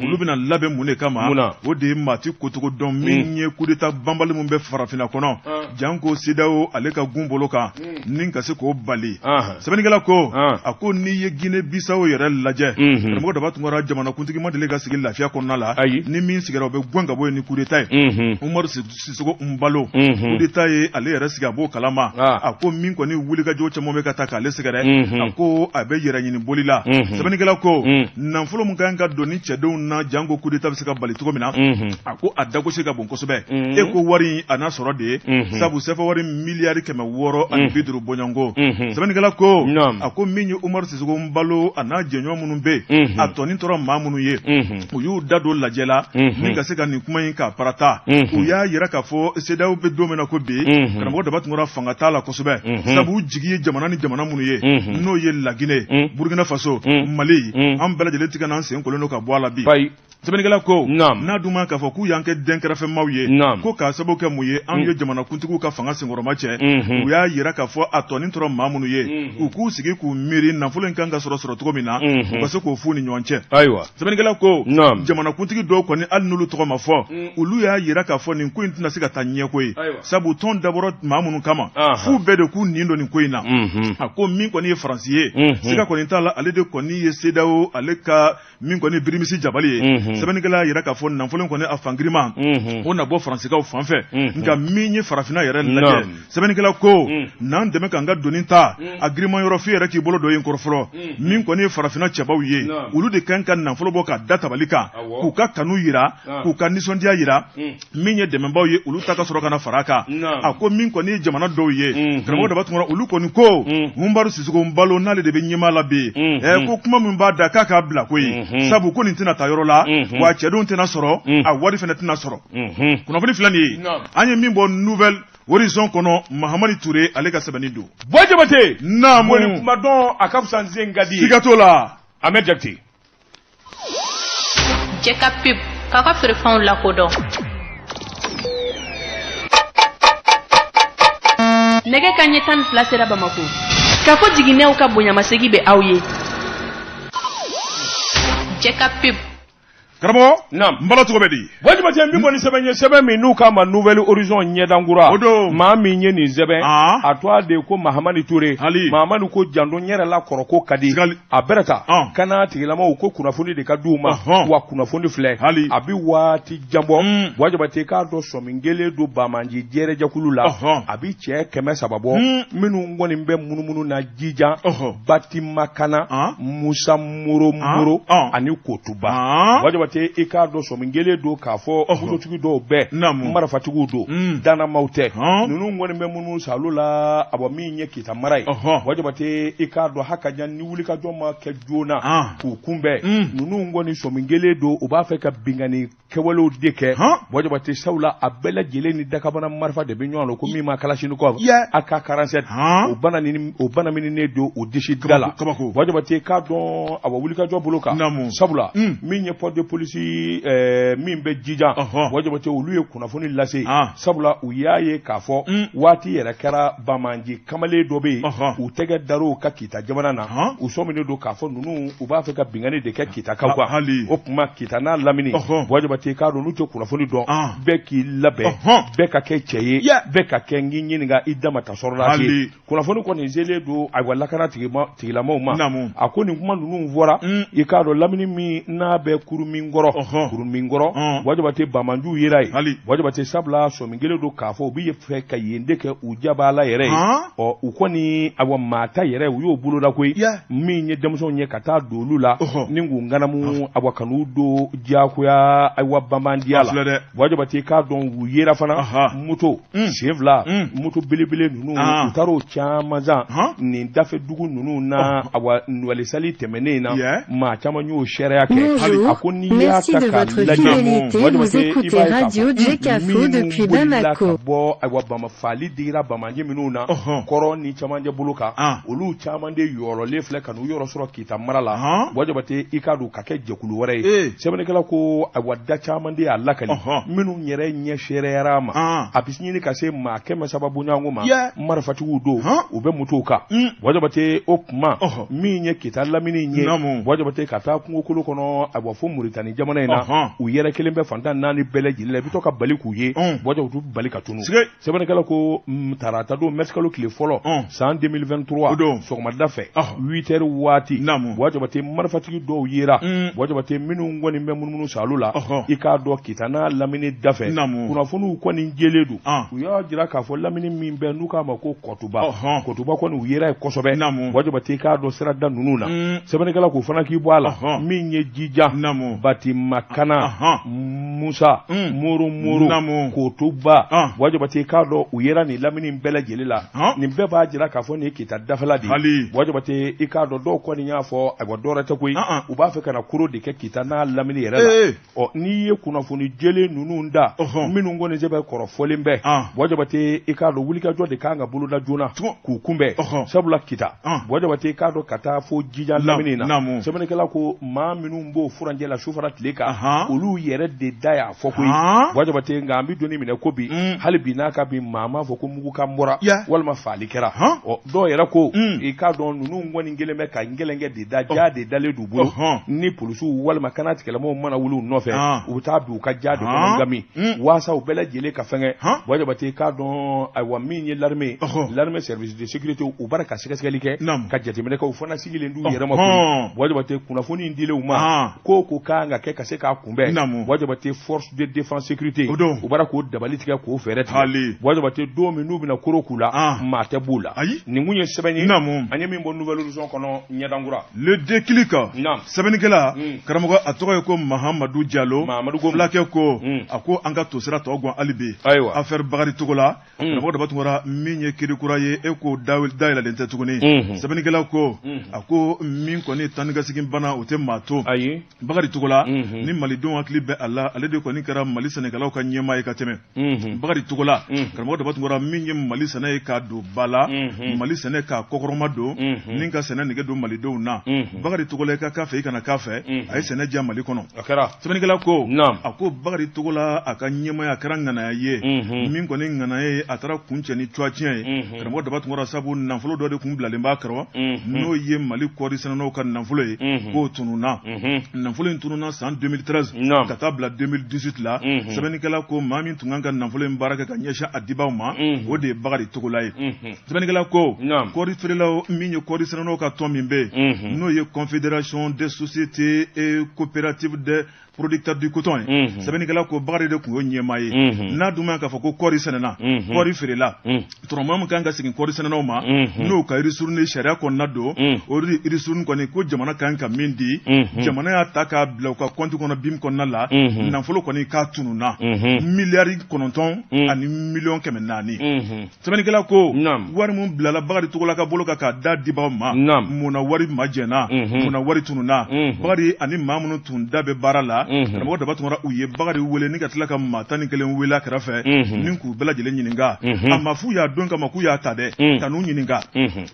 Olu bɛna labɛn mun de kama? O de ye maa ti kotogo dɔn min ye coup d'état banbali min bɛ farafinna kɔnɔ, janko CEDEAO ale ka gun bolo kan, ni ka se k'o bali. Sɛbɛnnikɛla ko a ko n'i ye Guinée Bissau yɛrɛ lajɛ, karamɔgɔ Daba Tunkara, jamanakuntigi ma deli ka sigi lafiya kɔnɔna la, ni min sigira o bɛ gɛn ka bɔ yen ni coup d'état ye. Umaru Sissoco Embaló, coup d'état ye ale yɛrɛ sigi, a b'o kalama. A ko min kɔni wulikajɔ caman bɛ ka taa k'ale sɛgɛrɛ, a ko a bɛ yɛrɛ ɲini boli la. Sɛbɛnnikɛla ko nafolo min kan ka don ni cɛdenw na janko coup d'état bɛ se ka bali cogo min na, a ko a dagosi ka bon kosɛbɛ. E ko wari in a n'a sɔrɔ de ye, sabu sefa wari miliyari 650 bɔɲɔgɔnko. Sɛbɛnnikɛla ko a ko min ye Umaru Sisoko Nbalo a n'a jɛɲɔgɔn minnu bɛ yen, a tɔnin tora maa minnu ye, u y'u da don lajɛ la ni ka se ka nin kuma in k'a parata. U y'a yira k'a fɔ CEDEAO bɛ don min na ko bi, karamɔgɔ Daba Tunkara, fanga t'a la kosɛbɛ, sabu jigi ye jamana ni jamana minnu ye, n'o ye Laginɛ, Burkina Faso, Mali, an bɛɛ lajɛlen tigɛ n'an sen kolen don ka bɔ a la bi. Sɛbɛnnikɛla ko n'a dun ma k'a fɔ k'u y'an kɛ dɛnkɛrɛfɛmaw ye, ko k'a sababu kɛ mun ye, anw ye jamanakuntigiw ka fanga senkɔrɔma cɛ. U y'a yira k'a fɔ a tɔnin tora maa minnu ye, u k'u sigi k'u miiri nafolo in kan ka sɔrɔ cogo min na, u ka se k'o f'u ni ɲɔgɔn cɛ. Ayiwa, sɛbɛnnikɛla ko jamanakuntigi dɔw kɔni, hali n'olu tɔgɔ ma fɔ, olu y'a yira k'a fɔ nin ko in tɛna se ka taa ɲɛko ye, sabu tɔn dabɔra maa minnu kama, f'u bɛɛ de k'u nin don nin ko in na. A ko min kɔni ye Faransi ye, siga kɔni t'a la, ale de kɔni ye CEDEAO ale ka min kɔni birimisi jabali ye. Sɛbɛnnikɛla y'a yira k'a fɔ nafolo in kɔni a fangirima o na bɔ Faransikaw fan fɛ, nka min ye farafinna yɛrɛ lajɛ, sɛbɛnnikɛla ko n'an dɛmɛ k'an ka doni ta a giriman yɔrɔ, f'i yɛrɛ k'i bolo don yen kɔrɔ fɔlɔ. Min kɔni ye farafinna cɛbaw ye, olu de kan ka nafolo bɔ ka da tabali kan, k'u ka kanu yira, k'u ka nisɔndiya yira. Min ye dɛmɛbaw ye, olu ta ka sɔrɔ ka na fara a kan. A ko min kɔni ye jamana dɔw ye, karamɔgɔ Daba Tunkara, olu kɔni ko Umaru Sisoko Nbalo n'ale de bɛ ɲɛmaa la bi, ko kuma min b'a da k'a k'a bila ko ye, sabu ko nin tɛna taa yɔrɔ la, wa cɛdenw tɛna sɔrɔ, a wari fana tɛna sɔrɔ. Kunnafoni filɛ nin ye, an ye min bɔ Nouvel Horizon kɔnɔ, Mahamani Ture ale ka sɛbɛnni don. Buwa Jabate, naamu, boli kuma dɔn a ka fisa n sen ka di ye. Siga t'o la. Ahmed Jakite. Jɛka pub k'aw ka feerefɛnw lakodɔn. Nɛgɛ ka ɲɛ 12 sera Bamako. K'a fɔ jiginɛw ka bonyamasegi bɛ aw ye. Jɛka pub. Karamɔgɔ, Naam. n bala cogo bɛ di? Buwa Jabate, n bɛ bɔ ni sɛbɛn ye, sɛbɛn min n'u k'a ma Nouvel Horizon ɲɛdankura. O don. Maa min ye nin sɛbɛn, a tɔgɔ de ko Mahamani Ture. Hali. Mahamani ko janto n yɛrɛ la kɔrɔ ko ka di. Sigali. A bɛrɛ ta. Kana tigilamaw ko kunnafoni de ka di u ma. Wa kunnafoni filɛ. Hali. A bɛ waati jan bɔ. Buwa Jabate, k'a dɔn sɔmi kelen don banbaanci jɛrɛjɛkulu la. A bɛ cɛ 300 bɔ. Minnu kɔni bɛ munumunu na Jijan, Batimakana, Musa Moro Moro ani Kotuba. Buwa Jabate, i k'a dɔn sɔmi kelen don k'a fɔ mototigi dɔw bɛɛ marifatigiw don, danamaw tɛ. Ninnu kɔni bɛ minnu salo la, a bɔ min ye Kita mara ye. Buwa Jabate, i k'a dɔn hakajan ni wulikajɔ ma kɛ joona k'u kunbɛn, ninnu kɔni sɔmi kelen don u b'a fɛ ka binkanni kɛwalew de kɛ. Buwa Jabate, sabula a bɛɛ lajɛlen ni dakabana marifa de bɛ ɲɔgɔn na, ko min ma Kalachnikov AK-47, o bana mininen don o disi da la. Buwa Jabate, k'a dɔn a wulikajɔ bolo kan, sabula min ye poste de police min bɛ Jijan, Buwa Jabate, olu ye kunnafoni lase, sabula u y'a ye k'a fɔ waati yɛrɛ kɛra banbaanci kamalen dɔ bɛ yen, u tɛgɛ dar'o ka Kita jamana na, u sɔminen don k'a fɔ ninnu u b'a fɛ ka binkanni de kɛ Kitakaw kan. O tuma Kita n'a lamini, Buwa Jabate, k'a dɔn n'u tɛ kunnafoni dɔn, bɛɛ k'i labɛn, bɛɛ ka kɛ cɛ ye, bɛɛ ka kɛ n k'i ɲininka i dama ta sɔrɔla ye. Kunnafoni kɔni selen don ayiwa lakana tigilamaw ma. A ko nin kuma ninnu fɔra, i k'a dɔn lamini min n'a bɛ Kuruminkɔrɔ, Kuruminkɔrɔ, Buwa Jabate, banbaanciw yera yen. Buwa Jabate, sabula sɔmi kelen don k'a fɔ u bɛ fɛ ka yen de kɛ u jabaala yɛrɛ ye. Ɔ u kɔni ayiwa maa ta yɛrɛ u y'o boloda koyi, min ye denmisɛnw ye ka taa don olu la ni k'u ŋanamu, ayiwa ka n'u don diyagoya ayiwa banbandiya la. Buwa Jabate, k'a dɔn u yera fana moto sen fila, moto belebele ninnu, u taar'o caman san nin dafɛ dugu ninnu na. Awa Noël sali tɛmɛnen in na, maa caman y'o seereya kɛ. A ko n'i y'a ta k'a lajɛ, Buwa Jabate, i b'a ye k'a fɔ minnu bolila ka bɔ ayiwa bama faali digira banbaanci minnu na kɔrɔ ni camancɛ bolo kan, olu caman de yɔrɔlen filɛ ka n'u yɔrɔ sɔrɔ Kita mara la. Buwa Jabate, i k'a dɔn ka kɛ jɛkulu wɛrɛ ye. Sɛbɛnnikɛla ko ayiwa da caman de y'a lakali, minnu yɛrɛ ɲɛ seereyara a ma, a bɛ ɲini ka se maa 300 bɔɲɔgɔnko ma, marifatigiw don, u bɛ motow kan. Buwa Jabate, o tuma min ye Kita lamini ye, Buwa Jabate, ka taa kungokolo kɔnɔ ayiwa fo Moritani. nin jamana in na u yɛrɛ kelen bɛ fantan naani bɛɛ lajɛlen la i bɛ to ka bali k'u ye Buwa Jabate bali ka tunu sɛbɛnnikɛla ko tarata don mars kalo tile fɔlɔ san 2023 sɔgɔmada fɛ 8 heures waati Buwa Jabate marifatigi dɔw yera Buwa Jabate minnu kɔni bɛ munumunu saalo la i k'a dɔn Kita n'a lamini da fɛ kunnafoniw kɔni jɛlen don u y'a jira k'a fɔ lamini min bɛ n'u k'a ma ko Kɔtuba Kɔtuba kɔni u yera yen kosɛbɛ Buwa Jabate i k'a dɔn sirada ninnu na sɛbɛnnikɛla k'o fana k'i bɔ a la min ye Jija Batimakana Musa Moro Moro Kotoba Buwa Jabate i k'a dɔn u yera nin lamini bɛɛ lajɛlen la nin bɛɛ b'a jira k'a fɔ nin ye Kita dafɛla de ye Buwa Jabate i k'a dɔn dɔw kɔni y'a fɔ ayiwa dɔwɛrɛ tɛ koyi u b'a fɛ ka na koro de kɛ Kita n'a lamini yɛrɛ la ɔ n'i ye kunnafoni jɛlen ninnu da minnu kɔni sɛbɛn kɔrɔfɔlen bɛ Buwa Jabate i k'a dɔn wulikajɔ de kan ka boloda joona k'u kunbɛn sabula Kita Buwa Jabate i k'a dɔn ka taa fo Jija lamini na sɛbɛnnikɛla ko maa minnu b'o furancɛ la su fara tile kan olu yɛrɛ de da y'a fɔ koyi Buwa Jabate nka an bɛ don min na ko bi hali bi n'a ka bi maa m'a fɔ ko mugukan bɔra walima faali kɛra ɔ dɔw yɛrɛ ko i k'a dɔn ninnu kɔni kɛlen bɛ ka gɛlɛnkɛ de da ja de dalen d'u bolo ni polisiw walima kanatigɛlamɔgɔw mana wuli u nɔfɛ u bɛ taa bin u ka ja de kɔnɔ gami waasa u bɛɛ lajɛlen ka fɛngɛ Buwa Jabate i k'a dɔn ayiwa min ye l'armée l'armée service de sécurité u bara ka sɛgɛsɛgɛli kɛ ka jateminɛ kɛ u fana sigilen d'u yɛrɛ ma koyi Buwa Jabate kunnafoni in dilen u ma ko ko kan ka kɛ ka se k'a kunbɛn Buwa Jabate force de défense sécurité u bara k'o dabali tigɛ k'o fɛɛrɛ tigɛ Buwa Jabate don min n'u bɛna koro k'u la maa tɛ b'u la nin kun ye sɛbɛn ye an ye min bɔ Nouvel Horizon kɔnɔ ɲɛdankura Le Déclic sɛbɛnnikɛla karamɔgɔ a tɔgɔ ye ko Mahamadu Jalo fulakɛ ko a ko an ka tosira tɔ gan hali bi affaire Bakari Togola karamɔgɔ Daba Tunkara min ye kiri kura ye e ko dayɛlɛlen tɛ tuguni sɛbɛnnikɛla ko a ko min kɔni tan ni ka segin bana o tɛ maa to ayi Bakari Togola ni malidenw hakili bɛ a la ale de kɔni kɛra Mali sɛnɛkɛlaw ka ɲɛmaa ye ka tɛmɛ Bakari Togola karamɔgɔ Daba Tunkara min ye Mali sɛnɛ ye k'a don ba la Mali sɛnɛ k'a kɔkɔrɔma don ni ka sɛnɛ nege don malidenw na Bakari Togola i ka k'a fɛ i kana k'a fɛ a ye sɛnɛ diya Mali kɔnɔ sɛbɛnnikɛla ko a ko Bakari Togola a ka ɲɛmaaya kɛra ŋanaya ye min kɔni ŋanaya ye a taara kuncɛ ni cuwatiɲɛ ye karamɔgɔ Daba Tunkara sabu nafolo dɔ de tun bilalen b'a kɔrɔ n'o ye Mali kɔɔri sɛnɛnaw ka nafolo ye k'o tununna nafolo in tununna san 2013 ka taa bila 2018 la sɛbɛnnikɛla ko maa min tun kan ka nafolo in baara kɛ ka ɲɛsin a dibaaw ma o de ye Bakari Togola ye sɛbɛnnikɛla ko kɔɔri feerelaw min ye kɔɔri sɛnɛnaw ka tɔn min bɛ yen n'o ye confédération des sociétés et coopératives des producteurs du coton ye sɛbɛnnikɛla ko Bakari de tun y'o ɲɛmaa ye n'a dun ma k'a fɔ ko kɔɔri sɛnɛna kɔɔri feerela tɔrɔmɔ min kan ka segin kɔɔri sɛnɛnaw ma n'o ka ristourne sariya kɔnɔna don o ristourne kɔni ko jamana kan ka min di jamana y'a ta k'a bila u ka kɔnti kɔnɔ BIM kɔnɔna la nafolo kɔni k'a tununna miliyari 9 ani miliyɔn 400 sɛbɛnnikɛla ko wari min bilala Bakari Togola ka bolo kan k'a da dibaaw ma munna wari ma jɛnna munna wari tununna Bakari ani maa minnu tun da bɛ baara la karamɔgɔ Daba Tunkara u ye Bakari wele ni ka tila ka maa 11 wele a kɛrɛfɛ ni k'u bɛɛ lajɛlen ɲininka a ma f'u y'a don kama k'u y'a ta dɛ ka n'u ɲininka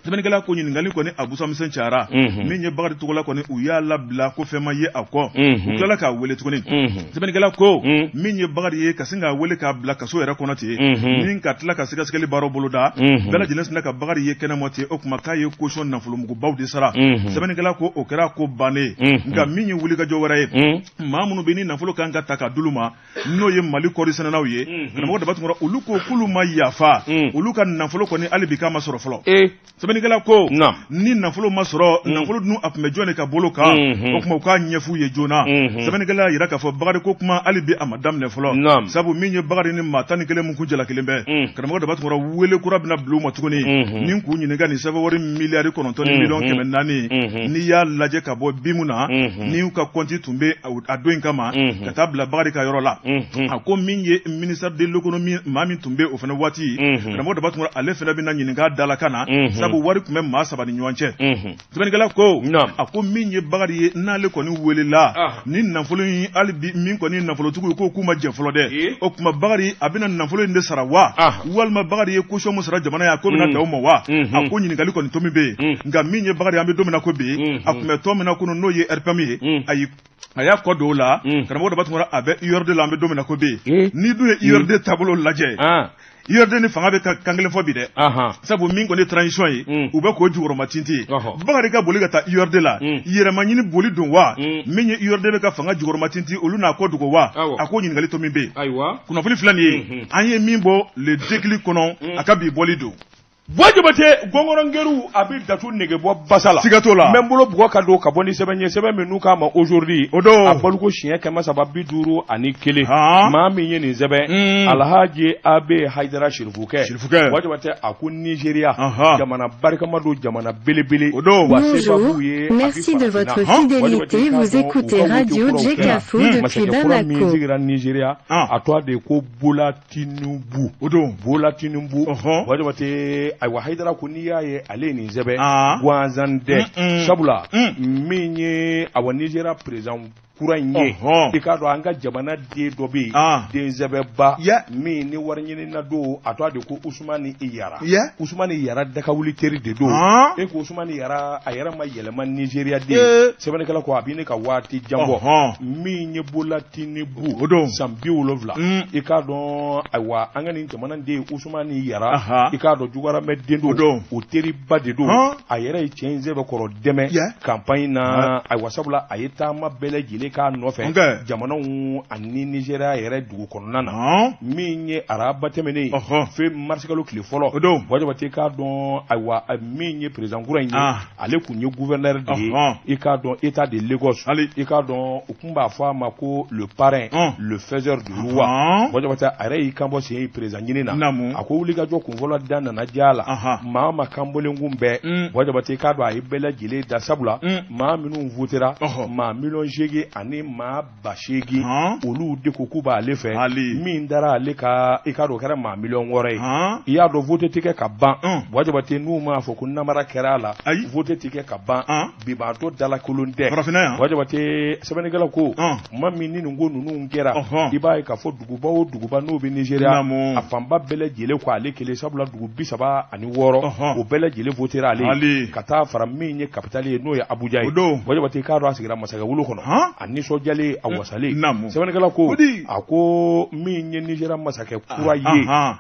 sɛbɛnnikɛla ko ɲininkali kɔni a busamisɛn cayara min ye Bakari Togola kɔni u y'a labila ko fɛn ma ye a kɔ u tilala k'a wele tuguni sɛbɛnnikɛla ko min ye Bakari ye ka sin k'a wele k'a bila kaso yɛrɛ kɔnɔ ten ni ka tila ka sɛgɛsɛgɛli baaraw boloda bɛɛ lajɛlen sinna ka Bakari ye kɛnɛma ten o tuma k'a ye caution nafolomugubaw de sara sɛbɛnnikɛla ko o kɛra ko bannen nka min ye wulikajɔ wɛrɛ ye maa minnu bɛ ni nafolo kan ka ta ka d'olu ma n'o ye Mali kɔɔri sɛnɛnaw ye karamɔgɔ Daba Tunkara olu ko k'olu ma yafa olu ka nafolo kɔni hali bi k'a ma sɔrɔ fɔlɔ sɛbɛnnikɛla ko ni nafolo ma sɔrɔ nafolo dun a tun bɛ jɔn de ka bolo kan o tuma u k'a ɲɛf'u ye joona sɛbɛnnikɛla y'a jira k'a fɔ Bakari ko kuma hali bi a ma daminɛ fɔlɔ sabu min ye Bakari ni maa 11 min kun jalakilen bɛ karamɔgɔ Daba Tunkara wele kura bɛna bila u ma tuguni ni k'u ɲininka nin sɛbɛn wari miliyari 9 ni miliyɔn 400 n'i y'a lajɛ ka bɔ BIM na ni u ka kɔnti tun bɛ a don in kama ka taa bila Bakari ka yɔrɔ la a ko min ye ministère de l'économie maa min tun bɛ o fana waati karamɔgɔ Daba Tunkara ale fana bɛna ɲininka da la ka na sabu wari tun bɛ maa 3 ni ɲɔgɔn cɛ sɛbɛnnikɛla ko a ko min ye Bakari ye n'ale kɔni welela ni nafolo in hali bi min kɔni nafolotigiw ye ko k'u ma jɛ fɔlɔ dɛ o tuma Bakari a bɛna nafolo in de sara wa walima Bakari ye caution min sara jamana ye a ko bɛna dan o ma wa a ko ɲininkali kɔni tomi bɛ yen nka min ye Bakari an bɛ don min na ko bi a tun bɛ tɔn min na kunun n'o ye RPM ye ayi a y'a kɔ don o la karamɔgɔ Daba Tunkara a bɛ URD la an bɛ don min na ko bi n'i dun ye URD taabolo lajɛ URD ni fanga bɛ ka kan kelen fɔ bi dɛ, sabu min kɔni ye transition ye, u bɛ k'o jukɔrɔma tintin. Bakari ka boli ka taa URD la, yɛrɛma ɲini boli don wa? Min ye URD bɛ ka fanga jukɔrɔma tintin, olu n'a kɔ dogo wa? A ko ɲininkali to min bɛ yen. Kunnafoni filɛ nin ye, an ye min bɔ Le Déclic kɔnɔ, a ka bi bɔli don. Buwa Jabate, gɔngɔrɔngeriw a bɛ datu nege bɔ basa la. Siga t'o la. N bɛ n bolo bugɔ ka don ka bɔ ni sɛbɛn ye, sɛbɛn min n'u k'a ma Aujourd'hui. O don. A bɔliko siɲɛ 351. Maa min ye nin sɛbɛn, Alhaji Abe Hayidara Sirifukɛ. Sirifukɛ. Buwa Jabate, a ko Nizeriya, jamana barikama don, jamana belebele. O don. Wa seba b'u ye. Merci de votre fidélité. Vous écoutez Radio Djekafo depuis Masakɛ kura min Bamako. sigira Nizeriya, a tɔgɔ de ye ko Bola Tinubu. O don. Bola Tinubu. Buwa Jabate, ayiwa, Hayidara ko n'i y'a ye ale ye nin sɛbɛn, gansan tɛ, sabula min ye awa Nizeriya président kura in ye, i k'a dɔn an ka jamana den dɔ bɛ yen, densɛbɛba min ni wari ɲinina don, a tɔgɔ de ko Usumani Yara. Usumani Yara dakawuli teri de don. E ko Usumani Yara, a yɛrɛ ma yɛlɛma Nizeriya den. Sɛbɛnnikɛla ko a bɛ ne ka waati jan bɔ. Min ye Bola Tinubu, O don. san 70, i k'a dɔn ayiwa an ka nin jamana den Usumani Yara, i k'a dɔn jugaramɛ den don, o teriba de don. A yɛrɛ ye cɛ in sɛbɛkɔrɔ dɛmɛ campagne na, ayiwa, sabula a ye taama bɛɛ lajɛlen k'a nɔfɛ jamanaw ani Nizeriya yɛrɛ dugu kɔnɔna na. Min ye araba tɛmɛnen ye, fɛ marisikalo tile fɔlɔ, O don. Buwa Jabate, k'a dɔn ayiwa min ye président kura in ye, ale tun ye gouverneur de ye, i k'a dɔn état de Lagos, i k'a dɔn u tun b'a fɔ a ma ko le parrain, le faiseur du roi. Buwa Jabate, a yɛrɛ y'i kanbɔ sen ye président ɲini na. A ko wulikajɔ kunfɔlɔ da nana diya a la, maa ma kanbɔlen kun bɛɛ. Buwa Jabate, k'a dɔn a ye bɛɛ lajɛlen da, sabula maa minnu votera, maa 8 miliyɔn ani maa 8.000, olu de ko k'u b'ale fɛ. Min dara ale ka, i k'a dɔn o kɛra maa 6 miliyɔn ye. I y'a dɔn vote tɛ kɛ ka ban. Buwa Jabate, n'u m'a fɔ ko namara kɛra a la, vote tɛ kɛ ka ban, bibaatɔ dalakolon tɛ. Buwa Jabate, sɛbɛnnikɛla ko tuma min ni nin ko ninnu kɛra, i b'a ye k'a fɔ duguba o duguba n'o bɛ Nizeriya, a fanba bɛɛ lajɛlen ko ale kelen, sabula dugu 36, o bɛɛ lajɛlen votera ale ye, ka taa fara min ye capitale ye, n'o ye Abuja ye. Buwa Jabate, k'a dɔn a sigira masakɛ wolo kɔnɔ, a nisɔndiyalen, a wasalen. Sɛbɛnnikɛla ko a ko min ye Nizeriya masakɛ kura ye,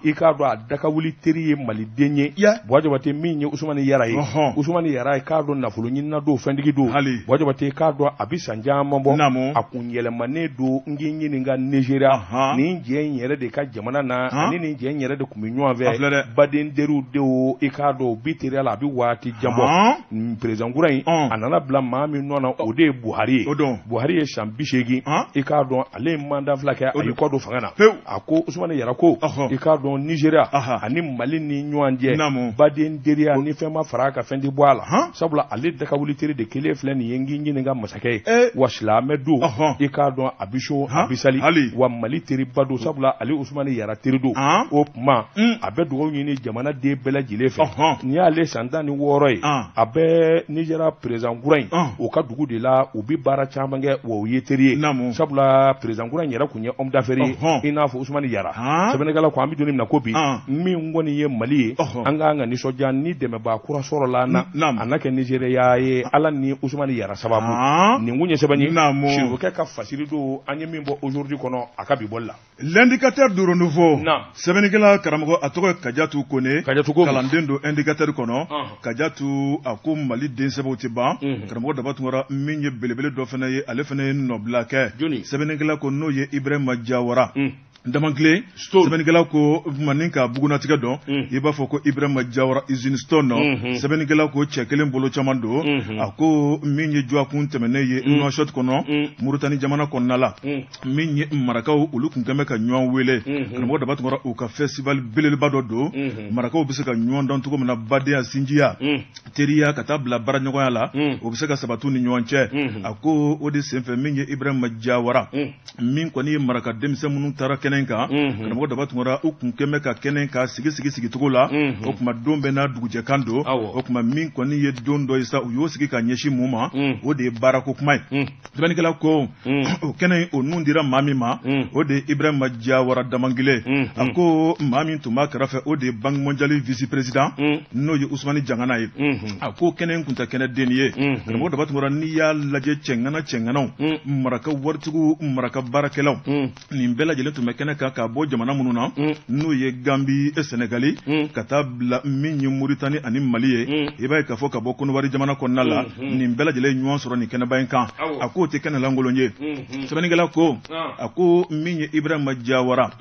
i k'a dɔn a dakawuli teri ye maliden ye. Buwa Jabate, min ye Usumani Yara ye, Usumani Yara, i k'a dɔn nafolo ɲinina don, fɛntigi don. Buwa Jabate, k'a dɔn a bɛ san caman bɔ, a kun yɛlɛmanen don. N k'i ɲininka, Nizeriya nin jɛ in yɛrɛ de ka jamana na, ani nin jɛ in yɛrɛ de tun bɛ ɲɔgɔn fɛ, baden teriw de, i k'a dɔn u bi teriya la a bɛ waati jan bɔ. Président kura in, a nana bila maa min nɔ na, o de ye Buhari ye. Buhari ye san 80, i k'a dɔn ale ye mandat 2 kɛ, a y'i kɔ don fanga na. A ko Usumani Yara ko i k'a dɔn Nizeriya ani Mali ni ɲɔgɔn cɛ baden teriya, ni fɛn ma fara a kan, fɛn tɛ bɔ a la, sabula ale dakawuli teri de kelen filɛ nin ye, n k'i ɲininka masakɛ ye, wa silamɛ don, i k'a dɔn a bɛ sun, a bɛ sali, wa Mali teriba don, sabula ale Usumani Yara teri don. O tuma a bɛ dugawu ɲini jamana den bɛɛ lajɛlen fɛ. Nin y'ale san 16 ye, a bɛ Nizeriya président kura in o ka dugu de la, u bɛ baara caman kɛ, wa o ye teri ye, sabula président kura in yɛrɛ tun ye homme d'affaires ye, i n'a fɔ Usumani Yara. Sɛbɛnnikɛla ko an bɛ don min na ko bi, min kɔni ye Mali ye, an k'an ka nisɔndiya ni dɛmɛbaa kura sɔrɔla an na, a na kɛ Nizeriya ye, Ala ni Usumani Yara sababu. Nin kun ye sɛbɛn ye, Sirifukɛ ka fasiri don, an ye min bɔ Aujourd'hui kɔnɔ, a ka bi bɔli la. L'indicateur du renouveau, sɛbɛnnikɛla karamɔgɔ, a tɔgɔ ye Kajatu Kone. Kajatu Kone. Kalanden don indicateur kɔnɔ. Kajatu a ko Mali densɛbɛw tɛ ban. Karamɔgɔ Daba Tunkara, min ye belebele dɔ fana ye, ale fana ye nɔbila kɛ. Sɛbɛnnikɛla ko n'o ye Ibrahima Jawara Damankile. Sɛbɛnnikɛla ko manin ka bugunatigɛ dɔn, i b'a fɔ ko Ibrahima Jawara usine stone. Sɛbɛnnikɛla ko cɛ kelen bolo caman don. A ko min ye dɔgɔkun tɛmɛnen ye Nouakchott kɔnɔ, Mauritanie jamana kɔnɔna la, min ye marakaw, olu tun kɛn bɛ ka ɲɔgɔn wele. Karamɔgɔ Daba Tunkara, u ka festival belebeleba dɔ don, marakaw bɛ se ka ɲɔgɔn dɔn cogo min na, badenya, sinjiya, teriya, ka taa bila baaraɲɔgɔnya la, o bɛ se ka sabati ni ɲɔgɔn cɛ. A ko o de senfɛ, min ye Ibrahima Jawara, min kɔni ye maraka denmisɛn minnu taara kɛnɛ kan, karamɔgɔ Daba Tunkara, u tun kɛn bɛ ka kɛnɛ ka sigi sigi sigicogo la. O tuma don bɛɛ n'a dugujɛkan don. O tuma min kɔni ye don dɔ ye sa, u y'o sigi ka ɲɛsin mun ma? O de ye baarako kuma ye. Sɛbɛnnikɛla ko o kɛnɛ o nun dira maa min ma, o de ye Ibrahima Jawara Damankile. A ko maa min tun b'a kɛrɛfɛ, o de ye Banque mondiale vice président, n'o ye Usumani Jangana ye. A ko kɛnɛ in tun tɛ kɛnɛ denni ye. Karamɔgɔ Daba Tunkara, n'i y'a lajɛ, cɛŋana cɛŋanaw, maraka waritigiw, maraka baarakɛlaw, nin bɛɛ lajɛlen tun bɛ kɛnɛ kɛnɛ kan ka bɔ jamana minnu na n'o ye Gambi e Senegali ka taa bila min ye Moritani ani Mali ye, i b'a ye k'a fɔ ka bɔ Kɔnɔwari jamana kɔnɔna la, nin bɛɛ lajɛlen ɲɔgɔn sɔrɔ nin kɛnɛba in kan. A k'o tɛ kɛnɛ lankolon ye. Sɛbɛnnikɛla ko, a ko min ye Ibrahima Jawara,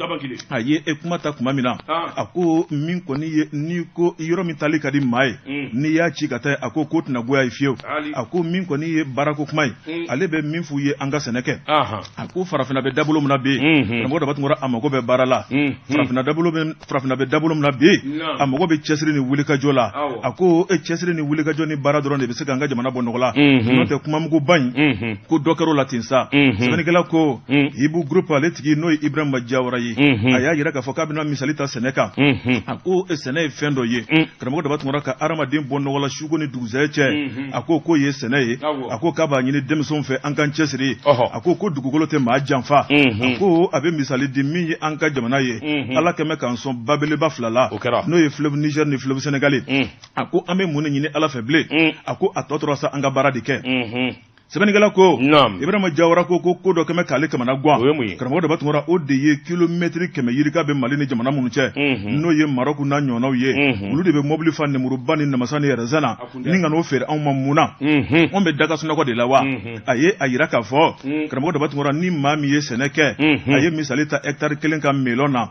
a ye e kuma ta tuma min na, a ko min kɔni ye n'i ko yɔrɔ min taali ka di maa ye, n'i y'a ci ka taa, a ko k'o tɛna goya ye fiyewu. A ko min kɔni ye baarako kuma ye, ale bɛ min f'u ye, an ka sɛnɛ kɛ. A ko farafinna bɛ dabolo min na bi, karamɔgɔ Daba Tunkara, a mago bɛ baara la. Farafinna bɛ dabolo min na bi, a mago bɛ cɛsiri ni wulikajɔ la. A ko e cɛsiri ni wulikajɔ ni baara dɔrɔn de bɛ se k'an ka jamana bɔ nɔgɔ la, n'o tɛ kumamuguba in ko dɔ kɛr'o la ten sa. Sɛbɛnnikɛla ko Ibu Group ale tigi, n'o ye Ibrahima Jawara ye, a y'a jira k'a fɔ k'a bɛna misali ta sɛnɛ kan. A ko sɛnɛ ye fɛn dɔ ye, karamɔgɔ Daba Tunkara, ka hadamaden bɔ nɔgɔ la suko ni dugusɛjɛ cɛ, a ko k'o ye sɛnɛ ye. A ko k'a b'a ɲini denmisɛnw fɛ, an k'an cɛsiri. A ko ko dugukolo tɛ maa janfa. A ko a bɛ misali di min ye an ka jamana ye, Ala kɛmɛ k'an sɔn babeleba fila la, n'o ye fleuve Niger ni fleuve Sénégal. A ko an bɛ mun de ɲini Ala fɛ bilen? A ko a tɔ tora sa, an ka baara de kɛ. Sɛbɛnnikɛla ko Ibrahima Jawara ko ko dɔ kɛmɛ k'ale kamana gan, karamɔgɔ Daba Tunkara, o de ye kilomɛtiri 100 yirika bɛ Mali ni jamana minnu cɛ, n'o ye Maroc n'a ɲɔgɔnnaw ye. Olu de bɛ mobili fa nemuruba ni namasa ni raisin na ni ka n'o feere anw ma. Mun na? Anw bɛ daga sunɔgɔ de la wa? A ye a yira k'a fɔ, karamɔgɔ Daba Tunkara, ni maa min ye sɛnɛ kɛ, a ye misali ta hectare kelen ka melon na,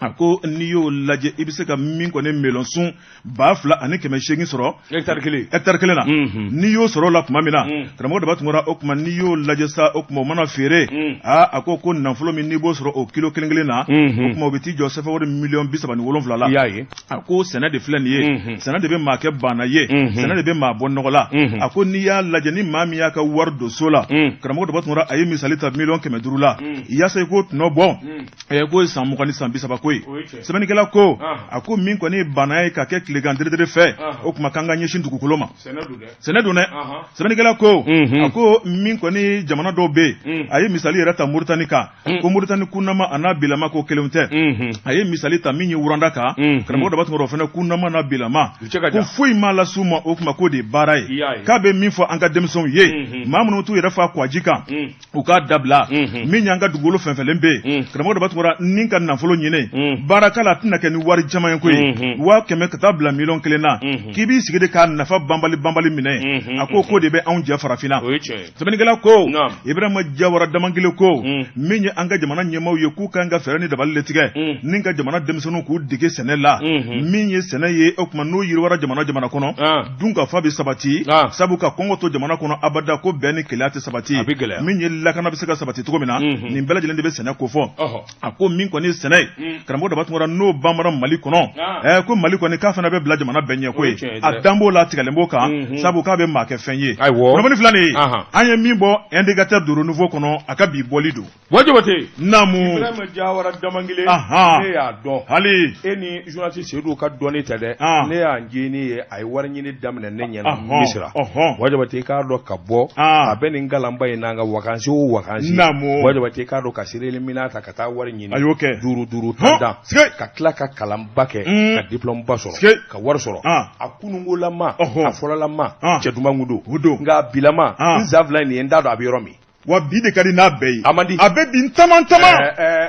a ko n'i y'o lajɛ, i bɛ se ka min kɔni melon sun 2800 sɔrɔ hectare kelen, hectare kelen na. N'i y'o sɔrɔ o la tuma min na, karamɔgɔ Daba Tunkara, o tuma n'i y'o lajɛ sa, o tuma o mana feere, aa, a ko ko nafolo min n'i b'o sɔrɔ o kilo kelen kelen na, o tuma o bɛ t'i jɔ CFA wari miliyɔn 37 la. I y'a ye. A ko sɛnɛ de filɛ nin ye, sɛnɛ de bɛ maa kɛ baana ye, sɛnɛ de bɛ maa bɔ nɔgɔ la. A ko n'i y'a lajɛ, ni maa min y'a ka wari don so la, karamɔgɔ Daba Tunkara, a ye misali ta miliyɔn 500 la, yaasa i k'o tɔnɔ bɔ, k'o ye san 20 ni san 30 ko ye. Sɛbɛnnikɛla ko, a ko min kɔni ye bana ye ka kɛ tilegan deredere fɛ, o tuma k'an ka ɲɛsin dugukolo ma, sɛnɛ don dɛ. Sɛbɛnnikɛla ko, a ko min kɔni jamana dɔw bɛ yen, a ye misali yɛrɛ ta Moritani kan, ko Moritani kunnama a n'a bilama ko kelenw tɛ. A ye misali ta min ye Rwanda kan, karamɔgɔ Daba Tunkara, o fana kunnama n'a bilama, ko foyi m'a las'u ma, o tuma k'o de ye baara ye. K'a bɛ min fɔ an ka denmisɛnw ye, maa minnu t'u yɛrɛ fa kwaji kan, u k'a dabila. Min y'an ka dugukolo fɛn fɛnlen bɛ yen, karamɔgɔ Daba Tunkara, ni ka nafolo ɲini baaraka la, a tɛna kɛ ni wari caman ye ko ye 100,000 ka taa bila miliyɔn 1 na, k'i b'i sigi de k'a nafa banbali banbali minɛ. A ko k'o de bɛ anw jɛ farafinna. Sɛbɛnnikɛla ko, Ibrahima Jawara Damankele ko min ye an ka jamana ɲɛmaaw ye, k'u kan ka fɛɛrɛ ni dabali de tigɛ ni ka jamana denmisɛnninw k'u dege sɛnɛ la. Min ye sɛnɛ ye, o tuma n'o yiriwara jamana jamana kɔnɔ, dun ka fa bɛ sabati, sabu ka kɔngɔ to jamana kɔnɔ abada, ko bɛn ni kelenya tɛ sabati. Min ye lakana bɛ se ka sabati cogo min na, nin bɛɛ lajɛlen de bɛ sɛnɛ ko fɔ. A ko min kɔni ye sɛnɛ ye, karamɔgɔ Daba Tunkara, n'o banbara Mali kɔnɔ, ko Mali kɔni k'a fana bɛ bila jamana bɛɛ ɲɛ ko ye, a dan b'o la, a tigɛlen b'o kan, sabu k'a bɛ maa kɛ fɛn ye. Kunnafoni filɛ nin ye, an ye min bɔ Indicateur du Renouveau kɔnɔ, a ka bi bɔli don. Buwa Jabate. Naamu. Ibrahima Jawara Damankele. Ne y'a dɔn. Hali. E ni journaliste Seydou ka dɔnni tɛ dɛ. Ne y'a ncinin ye, a ye wari ɲini daminɛ ne ɲɛna Misira. Buwa Jabate, i k'a dɔn ka bɔ. A bɛ nin kalanba in n'an ka vacances o vacances. Naamu. Buwa Jabate, i k'a dɔn ka sirili minɛn ta ka taa wari ɲini. A y'o kɛ. Duuru duuru tan tan. Ka tila ka kalanba kɛ. Ka diplôme ba sɔrɔ. Ka wari sɔrɔ. A kunungolama. A fɔlɔlama. Cɛ duman kun don. O don. Nka a bilama. N san fila nin ye, n t'a dɔn a bɛ yɔrɔ min. Wa bi de ka di n'a bɛɛ ye. A man di. A bɛ bi taman taman.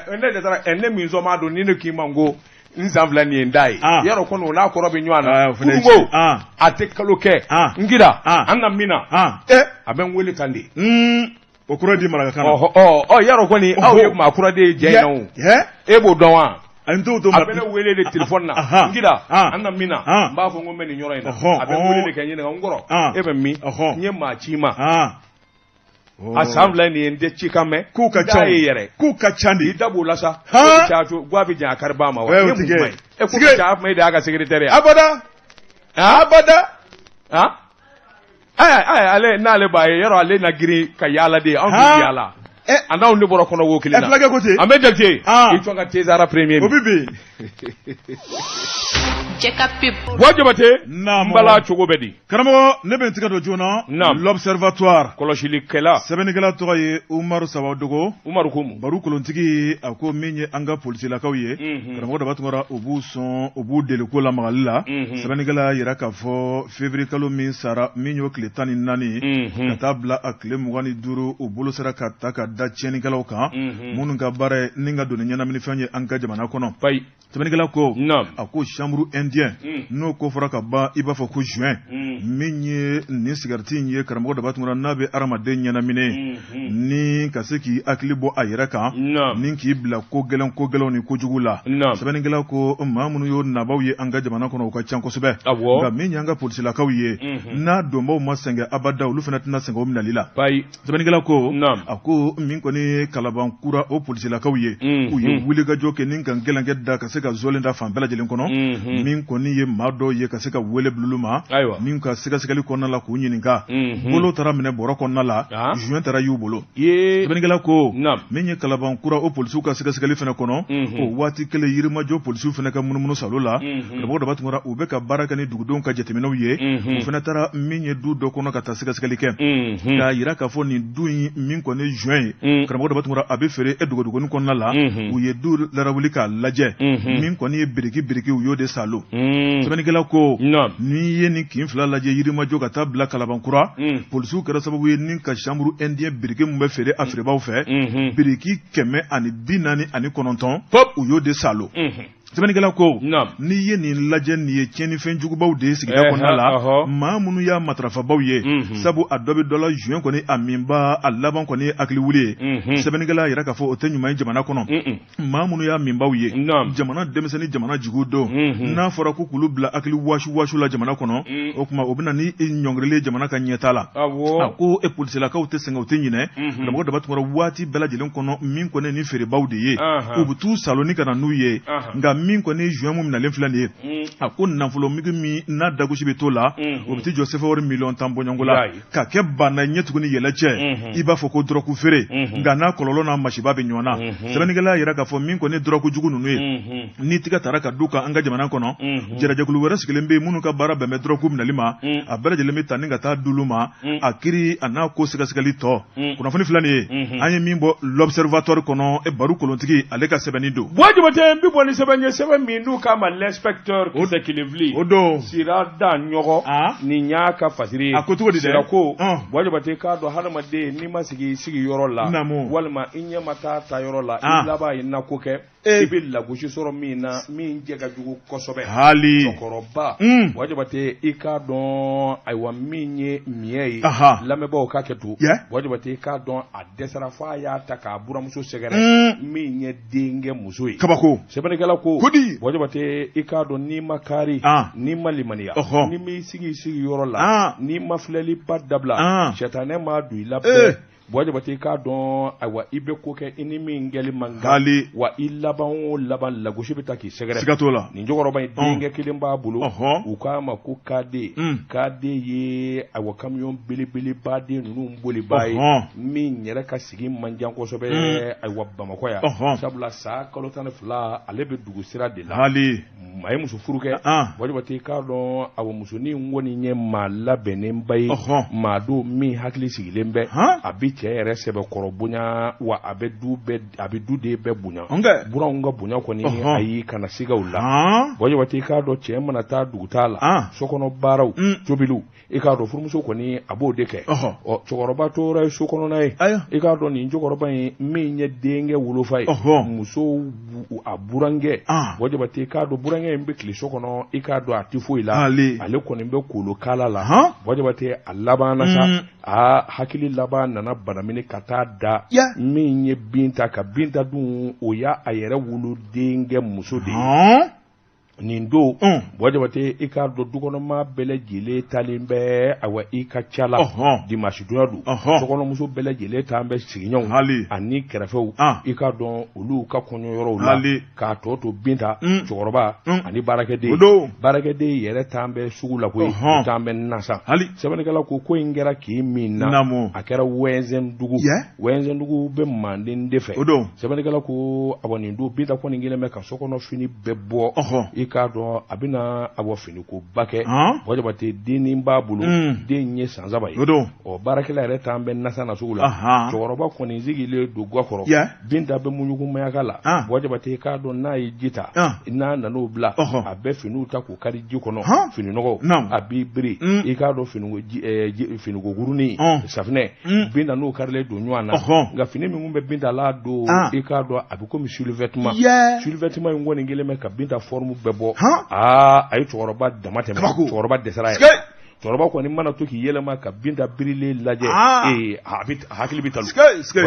Ne de taara ne min sɔn m'a don ni ne k'i ma n ko n san fila nin ye n da ye. Yarɔ kɔni o n'a kɔrɔ bɛ ɲɔgɔn na. Kununko a tɛ kalo kɛ. N kira an na min na. A bɛ n wele tan de. O kɔrɔ di marakakan na. Ɔ yarɔ kɔni aw ye maa kura de ye jɛ in na o. E b'o dɔn wa? A n t'o dɔn. A bɛ ne wele de téléphone na. N kira an na min na. N b'a fɔ n ko n bɛ nin yɔrɔ in na. A bɛ n wele de kɛ n ɲininka, n kɔrɔ e bɛ min? N ye maa ci ma. A san fila nin ye, n tɛ cikan mɛn. K'u ka ca ye yɛrɛ. K'u ka ca de. I da b'o la sa. Ko a bɛ jan a kari ba ma wa? O ti kɛ. E ko ka ca, a kuma e de y'a ka secrétaire ye. Abada. Abada. Ayi, ale n'ale b'a ye yɔrɔ, ale na girin ka yaala de, anw tɛ yaala. A n'anw de bɔra kɔnɔ wo kelen na. Fulakɛ ko ten. An bɛ Jakite. I jɔ ka Tezara premier. O bɛ bin. Jɛka pub. Buwa Jabate. Naamu. N bala cogo bɛ di? Karamɔgɔ, ne bɛ n tigɛ don joona. Naam. L'Observatoire. Kɔlɔsilikɛla. Sɛbɛnnikɛla tɔgɔ ye Umaru Sawadogo. Umaru ko mun? Baro kolontigi, a ko min ye an ka polisilakaw ye. Karamɔgɔ Daba Tunkara, u b'u sɔn, u b'u deli ko lamagali la. Sɛbɛnnikɛla y'a yira k'a fɔ février kalo min sara, min y'o tile 14 ka taa bila a tile 25, u bolo sera ka ta ka da tiɲɛnikɛlaw kan minnu ka baara ye ni ka don ni ɲɛnaminifɛn ye an ka jamana kɔnɔ. Sɛbɛnnikɛla ko a ko chanvre indien n'o ko fɔra ka ban i b'a fɔ ko joint min ye nin sigariti in ye karamɔgɔ Daba Tunkara n'a bɛ hadamaden ɲɛnamini ni ka se k'i hakili bɔ a yɛrɛ kan ni k'i bila ko gɛlɛn ko gɛlɛnw ni kojugu la. Sɛbɛnnikɛla ko maa minnu y'o nabaw ye an ka jamana kɔnɔ u ka ca kosɛbɛ, nka min y'an ka polisilakaw ye n'a donbaw ma sɛgɛn abada olu fana tɛna sɛgɛn o minɛli la. Sɛbɛnnikɛla ko a ko min kɔni ye Kalabankura o polisilakaw ye u ye wulikajɔ kɛ ni ka gɛlɛnkɛ da ka se ka zɔlen da fan bɛɛ lajɛlen kɔnɔ min kɔni ye maa dɔw ye ka se ka wele bila olu ma min ka sɛgɛsɛgɛli kɔnɔna la k'u ɲininka bolo taara minɛ bɔrɔ kɔnɔna la joint taara y'u bolo. Sɛbɛnnikɛla ko min ye Kalabankura o polisiw ka sɛgɛsɛgɛli fana kɔnɔ o waati kelen Yirimajɔ polisiw fana ka munumunu salo la karamɔgɔ Daba Tunkara u bɛ ka baara kɛ ni dugudenw ka jateminɛw ye u fana taara min ye du dɔ kɔnɔ ka taa sɛgɛsɛgɛli kɛ k'a jira k'a fɔ nin du in min kɔni ye joint ye karamɔgɔ Daba Tunkara a bɛ feere e dogodogonin kɔnɔna la u ye du larawuli k'a lajɛ min kɔni ye biriki biriki u y'o de salo. Sɛbɛnnikɛla ko n'i ye nin kin fila lajɛ Yirimajɔ ka taa bila Kalabankura polisiw kɛra sababu ye ni ka chanvre indien biriki min bɛ feere a feerebaaw fɛ biriki 149 u y'o de salo. Sɛbɛnnikɛla ko n'i ye nin lajɛ nin ye tiɲɛnifɛn jugubaw de ye sigida kɔnɔna la maa minnu y'a matarafabaw ye sabu a dɔ bɛ dɔ la joint kɔni a minba a laban kɔni ye hakili wuli ye. Sɛbɛnnikɛla y'a jira k'a fɔ o tɛ ɲuman ye jamana kɔnɔ maa minnu y'a minbaw ye jamana denmisɛnnin jamana jugu don n'a fɔra ko k'olu bila hakili wasu wasu la jamana kɔnɔ o tuma o bɛ na ni ɲɔngirili ye jamana ka ɲɛtaa la. A ko e polisilakaw tɛ sɛgɛn u tɛ ɲinɛ karamɔgɔ Daba Tunkara waati bɛɛ lajɛlen kɔnɔ min kɔni ni feerebaw de ye u bɛ t'u salo ni ka na n'u ye nka min kɔni joint min minɛlen filɛ nin ye a ko nafolo mugu min n'a dagosi bɛ t'o la o bɛ t'i jɔ sefa wari miliyɔn 10 bɔɲɔgɔnko la ka kɛ banna ɲɛ tuguni yɛlɛ cɛ i b'a fɔ ko dɔrɔgu feere nka n'a kɔlɔlɔ n'a masiba bɛ ɲɔgɔn na. Sɛbɛnnikɛla y'a jira k'a fɔ min kɔni dɔrɔgu jugu ninnu ye ni tigɛ taara ka du kan an ka jamana kɔnɔ jɛrɛjɛkulu wɛrɛ sigilen bɛ yen minnu ka baara bɛn bɛ dɔrɔgu minɛli ma a bɛɛ lajɛlen bɛ ta ni ka taa d'olu ma a kiri a n'a ko sɛgɛsɛgɛli tɔ. Kunnafoni filɛ nin ye an ye min bɔ l'Observatoire kɔnɔ e Baru Kolontigi ale ka sɛbɛnni don. Buwa Jabate n bɛ bɔ ni sɛbɛn ye sɛbɛn min n'u k'a ma l'inspecteur kisɛ kelen fili o don sira da ɲɔgɔn nin y'a ka fasiri ye a ko cogo di dɛ sira ko Buwa Jabate k'a dɔn hadamaden n'i ma sigi i sigiyɔrɔ la walima i ɲɛ ma taa taa yɔrɔ la i laban i na ko kɛ i bɛ lagosi sɔrɔ min na min jɛ ka jugu kosɛbɛ hali cɛkɔrɔba Buwa Jabate i k'a dɔn ayiwa min ye miɲɛ ye lamɛnbaaw k'a kɛ to Buwa Jabate i k'a dɔn a dɛsɛra f'a y'a ta k'a buramuso sɛgɛrɛ min ye denkɛ muso ye kabako sɛbɛnnikɛla ko kodi Buwa Jabate i k'a dɔn n'i ma kari n'i ma limaniya n'i m'i sigi i sigiyɔrɔ la n'i ma filɛliba dabila sɛtanɛ ma don i la bɛɛ Buwa Jabate i k'a dɔn ayiwa i bɛ ko kɛ i ni min kɛli man kan wa i laban o laban lagosi bɛ taa k'i sɛgɛrɛ siga t'o la nin cɛkɔrɔba in denkɛ kelen b'a bolo u k'a ma ko kaden kaden ye ayiwa kamiyɔn belebeleba den ninnu bolibaa ye min yɛrɛ ka sigi man jan kosɛbɛ ayiwa Bamakɔ yan sabula san kalo 12 ale bɛ dugu sira de la hali a ye muso furu kɛ Buwa Jabate i k'a dɔn awa musonin kɔni ye maa labɛnnenba ye maa don min hakili sigilen bɛ a bɛ cɛ yɛrɛ sɛbɛkɔrɔ bonya wa a bɛ du den bɛɛ bonya buranw ka bonya kɔni ayi kana siga o la Buwa Jabate i k'a dɔn cɛ mana taa dugutaa la sokɔnɔ baaraw tobiliw i k'a dɔn furumuso kɔni a b'o de kɛ ɔ cɛkɔrɔba tora ye so kɔnɔna ye i k'a dɔn nin cɛkɔrɔba in min ye denkɛ wolofa ye muso a burankɛ Buwa Jabate i k'a dɔn burankɛ in bɛ tile so kɔnɔ i k'a dɔn a tɛ foyi la ale kɔni bɛ kolokala la Buwa Jabate a laban na sa a hakili laban nana banamini ka taa da min ye Binta kan Binta dun o y'a a yɛrɛ wolo denkɛ muso de ye nin don Buwa Jabate i k'a dɔn dukɔnɔmaa bɛɛ lajɛlen talen bɛ awa i ka ca la dimanche donya don sokɔnɔmuso bɛɛ lajɛlen taa bɛ sigiɲɔgɔnw ani kɛrɛfɛw i k'a dɔn olu ka kɔɲɔyɔrɔw la k'a tɔ to Binta cɛkɔrɔba ani baarakɛden baarakɛden yɛrɛ taa bɛ sugu la koyi taa bɛ nasa sɛbɛnnikɛla ko ko in kɛra kin min na a kɛra Wɛnzɛndugu Wɛnzɛndugu bɛ manden de fɛ sɛbɛnnikɛla ko awa nin don Binta kɔni kɛlen bɛ ka sokɔnɔ fini bɛɛ bɔ i k'a dɔn a bɛna a bɔ finikoba kɛ. Buwa Jabate, dennin b'a bolo, den ye san 3 ye. Ɔ, baarakɛla yɛrɛ t'an bɛ nasa na sugu la. Cɛkɔrɔba kɔni sigilen don ga kɔrɔ, Binta bɛ muɲugu la. Buwa Jabate, i k'a dɔn n'a ye ji ta, n'a nan'o bila, a bɛ finiw ta k'u kari ji kɔnɔ, fininɔgɔ a b'i biri, i k'a dɔn finiko kurunin safinɛ. Binta n'o karilen don ɲɔgɔn na, nka fini min bɛ Binta la don, i k'a dɔn a bɛ komi survêtement. Survêtement in kɔni kɛlen bɛ ka Binta forme bɛɛ bɔ. Aa, a ye cɛkɔrɔba dama tɛmɛ, cɛkɔrɔba dɛsɛra yɛrɛ. Cɛkɔrɔba kɔni mana to k'i yɛlɛma ka Binta birilen lajɛ, ee, a bɛ hakili bɛ talo.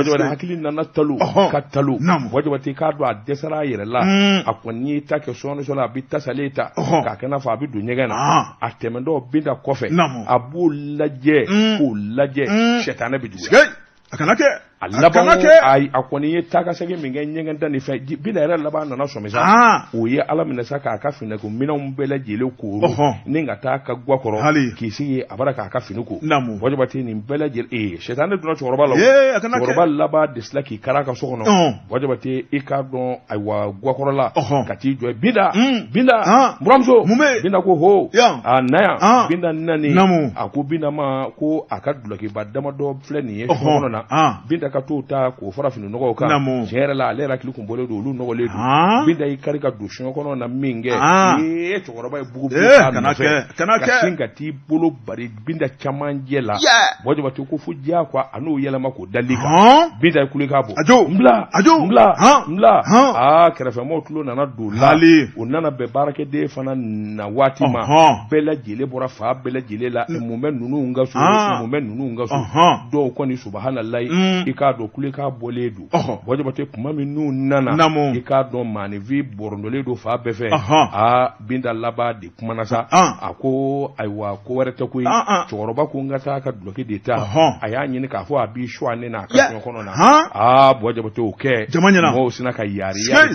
Buwa, hakili nana talo ka talo. Buwa Jabate, k'a dɔn a dɛsɛra a yɛrɛ la. A kɔni y'i ta kɛ sɔɔni sɔɔni, a bɛ tasalen ta k'a kɛ n'a fɔ a bɛ don ɲɛgɛn na. A tɛmɛntɔ Binta kɔfɛ, a b'o lajɛ k'o lajɛ, sɛtanɛ bɛ juguya. A kana kɛ. A laban, a kɔni ye taa ka segin min kɛ ɲɛgɛn da ni fɛn, Binta yɛrɛ laban nana sɔmi sa. O ye Ala minɛ sa k'a ka finiko minɛnw bɛɛ lajɛlen kooro ni ka taa ka ga kɔrɔ k'i sigi a bara k'a ka fini ko. Buwa Jabate, nin bɛɛ lajɛlen, ee, sɛtanɛ donna cɛkɔrɔba la. Cɛkɔrɔba laban dɛsɛla k'i kari a ka so kɔnɔ. Buwa Jabate, i k'a dɔn, ayiwa, gakɔrɔla ka t'i jɔ. Binta, Binta, buramuso. Binta ko ho, a na yan. Binta nani, a ko Binta ma ko a ka dulɔkiba damadɔ filɛ nin ye so kɔnɔ na, Binta ka t'o ta k'o fara fini nɔgɔw kan. Tiɲɛ yɛrɛ la, ale yɛrɛ hakili kun bɔlen don, olu nɔgɔlen don. Binta y'i kari ka don soɲɛ kɔnɔ na min kɛ, ee, cɛkɔrɔba ye bugu nɔfɛ ka sin ka t'i bolo bari Binta camancɛ la. Buwa Jabate ko fo diya quoi, a n'o yɛlɛma k'o dali kan. Binta ye kulekan bɔ: n bila, n bila, n bila. Aa, kɛrɛfɛmɔgɔw tulo nana don la, o nana bɛn baarakɛden fana na waati ma. Bɛɛ lajɛlen bɔra fa bɛɛ lajɛlen la. Mun bɛ ninnu ka so? Mun bɛ ninnu ka so? Dɔw kɔni, subahanallahi, i k'a dɔn kulekan bɔlen don. Buwa Jabate, kuma min n'u nana, i k'a dɔn maaninfin bɔrɔndɔlen don fa bɛɛ fɛ. Aa, Binta laban de kumana sa. A ko ayiwa, ko wɛrɛ tɛ koyi, cɛkɔrɔba ko n ka taa ka dulɔki de ta. A y'a ɲini k'a fɔ a b'i suwa ne n'a ka soɲɛ kɔnɔ na. Aa, Buwa Jabate, o kɛ mɔgɔw sina ka yaari yaari,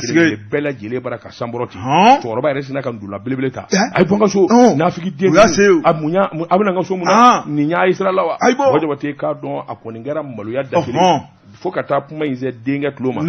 bɛɛ lajɛlen bara ka sanbɔrɔ ten. Cɛkɔrɔba yɛrɛ sina ka ndula belebele ta: a ye bɔ n ka so, nafigi den, a mun a bɛna n ka so mun na? Nin y'a ye sira la wa? Buwa Jabate, k'a dɔn a kɔni kɛra maloya da kelen fo ka taa kuma in se denkɛ tulo ma.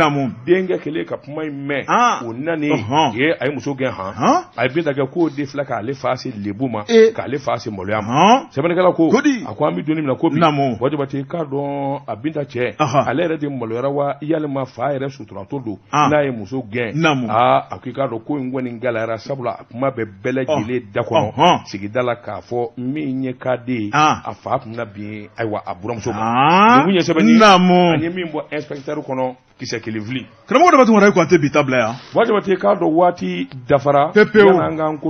Denkɛ kɛlen ka kuma in mɛn, o nani ye, a ye muso gɛn. Han, a ye Binta kɛ k'o de filɛ k'ale fa se lebu ma, k'ale fa se maloya ma. Sɛbɛnnikɛla ko, a ko an bɛ don min na ko bi, Buwa Jabate, k'a dɔn a Binta cɛ, ale yɛrɛ de maloyara wa yalima fa yɛrɛ suturatɔ don n'a ye muso gɛn? Aa, a ko i k'a dɔn ko in kɔni gɛlɛyara, sabula a kuma bɛ bɛɛ lajɛlen da kɔnɔ sigida la k'a fɔ min ye k'a den ye, a fa tun na bin, ayiwa, a buramuso ma. Nin kun ye sɛbɛnni an ye min bɔ Inspecteur kɔnɔ, kisɛ kelen fili. Karamɔgɔ Daba Tunkara, e ko an tɛ bi ta bila yan. Buwa Jabate, k'a dɔn waati dafara. Pepewu. Yan'an k'an ko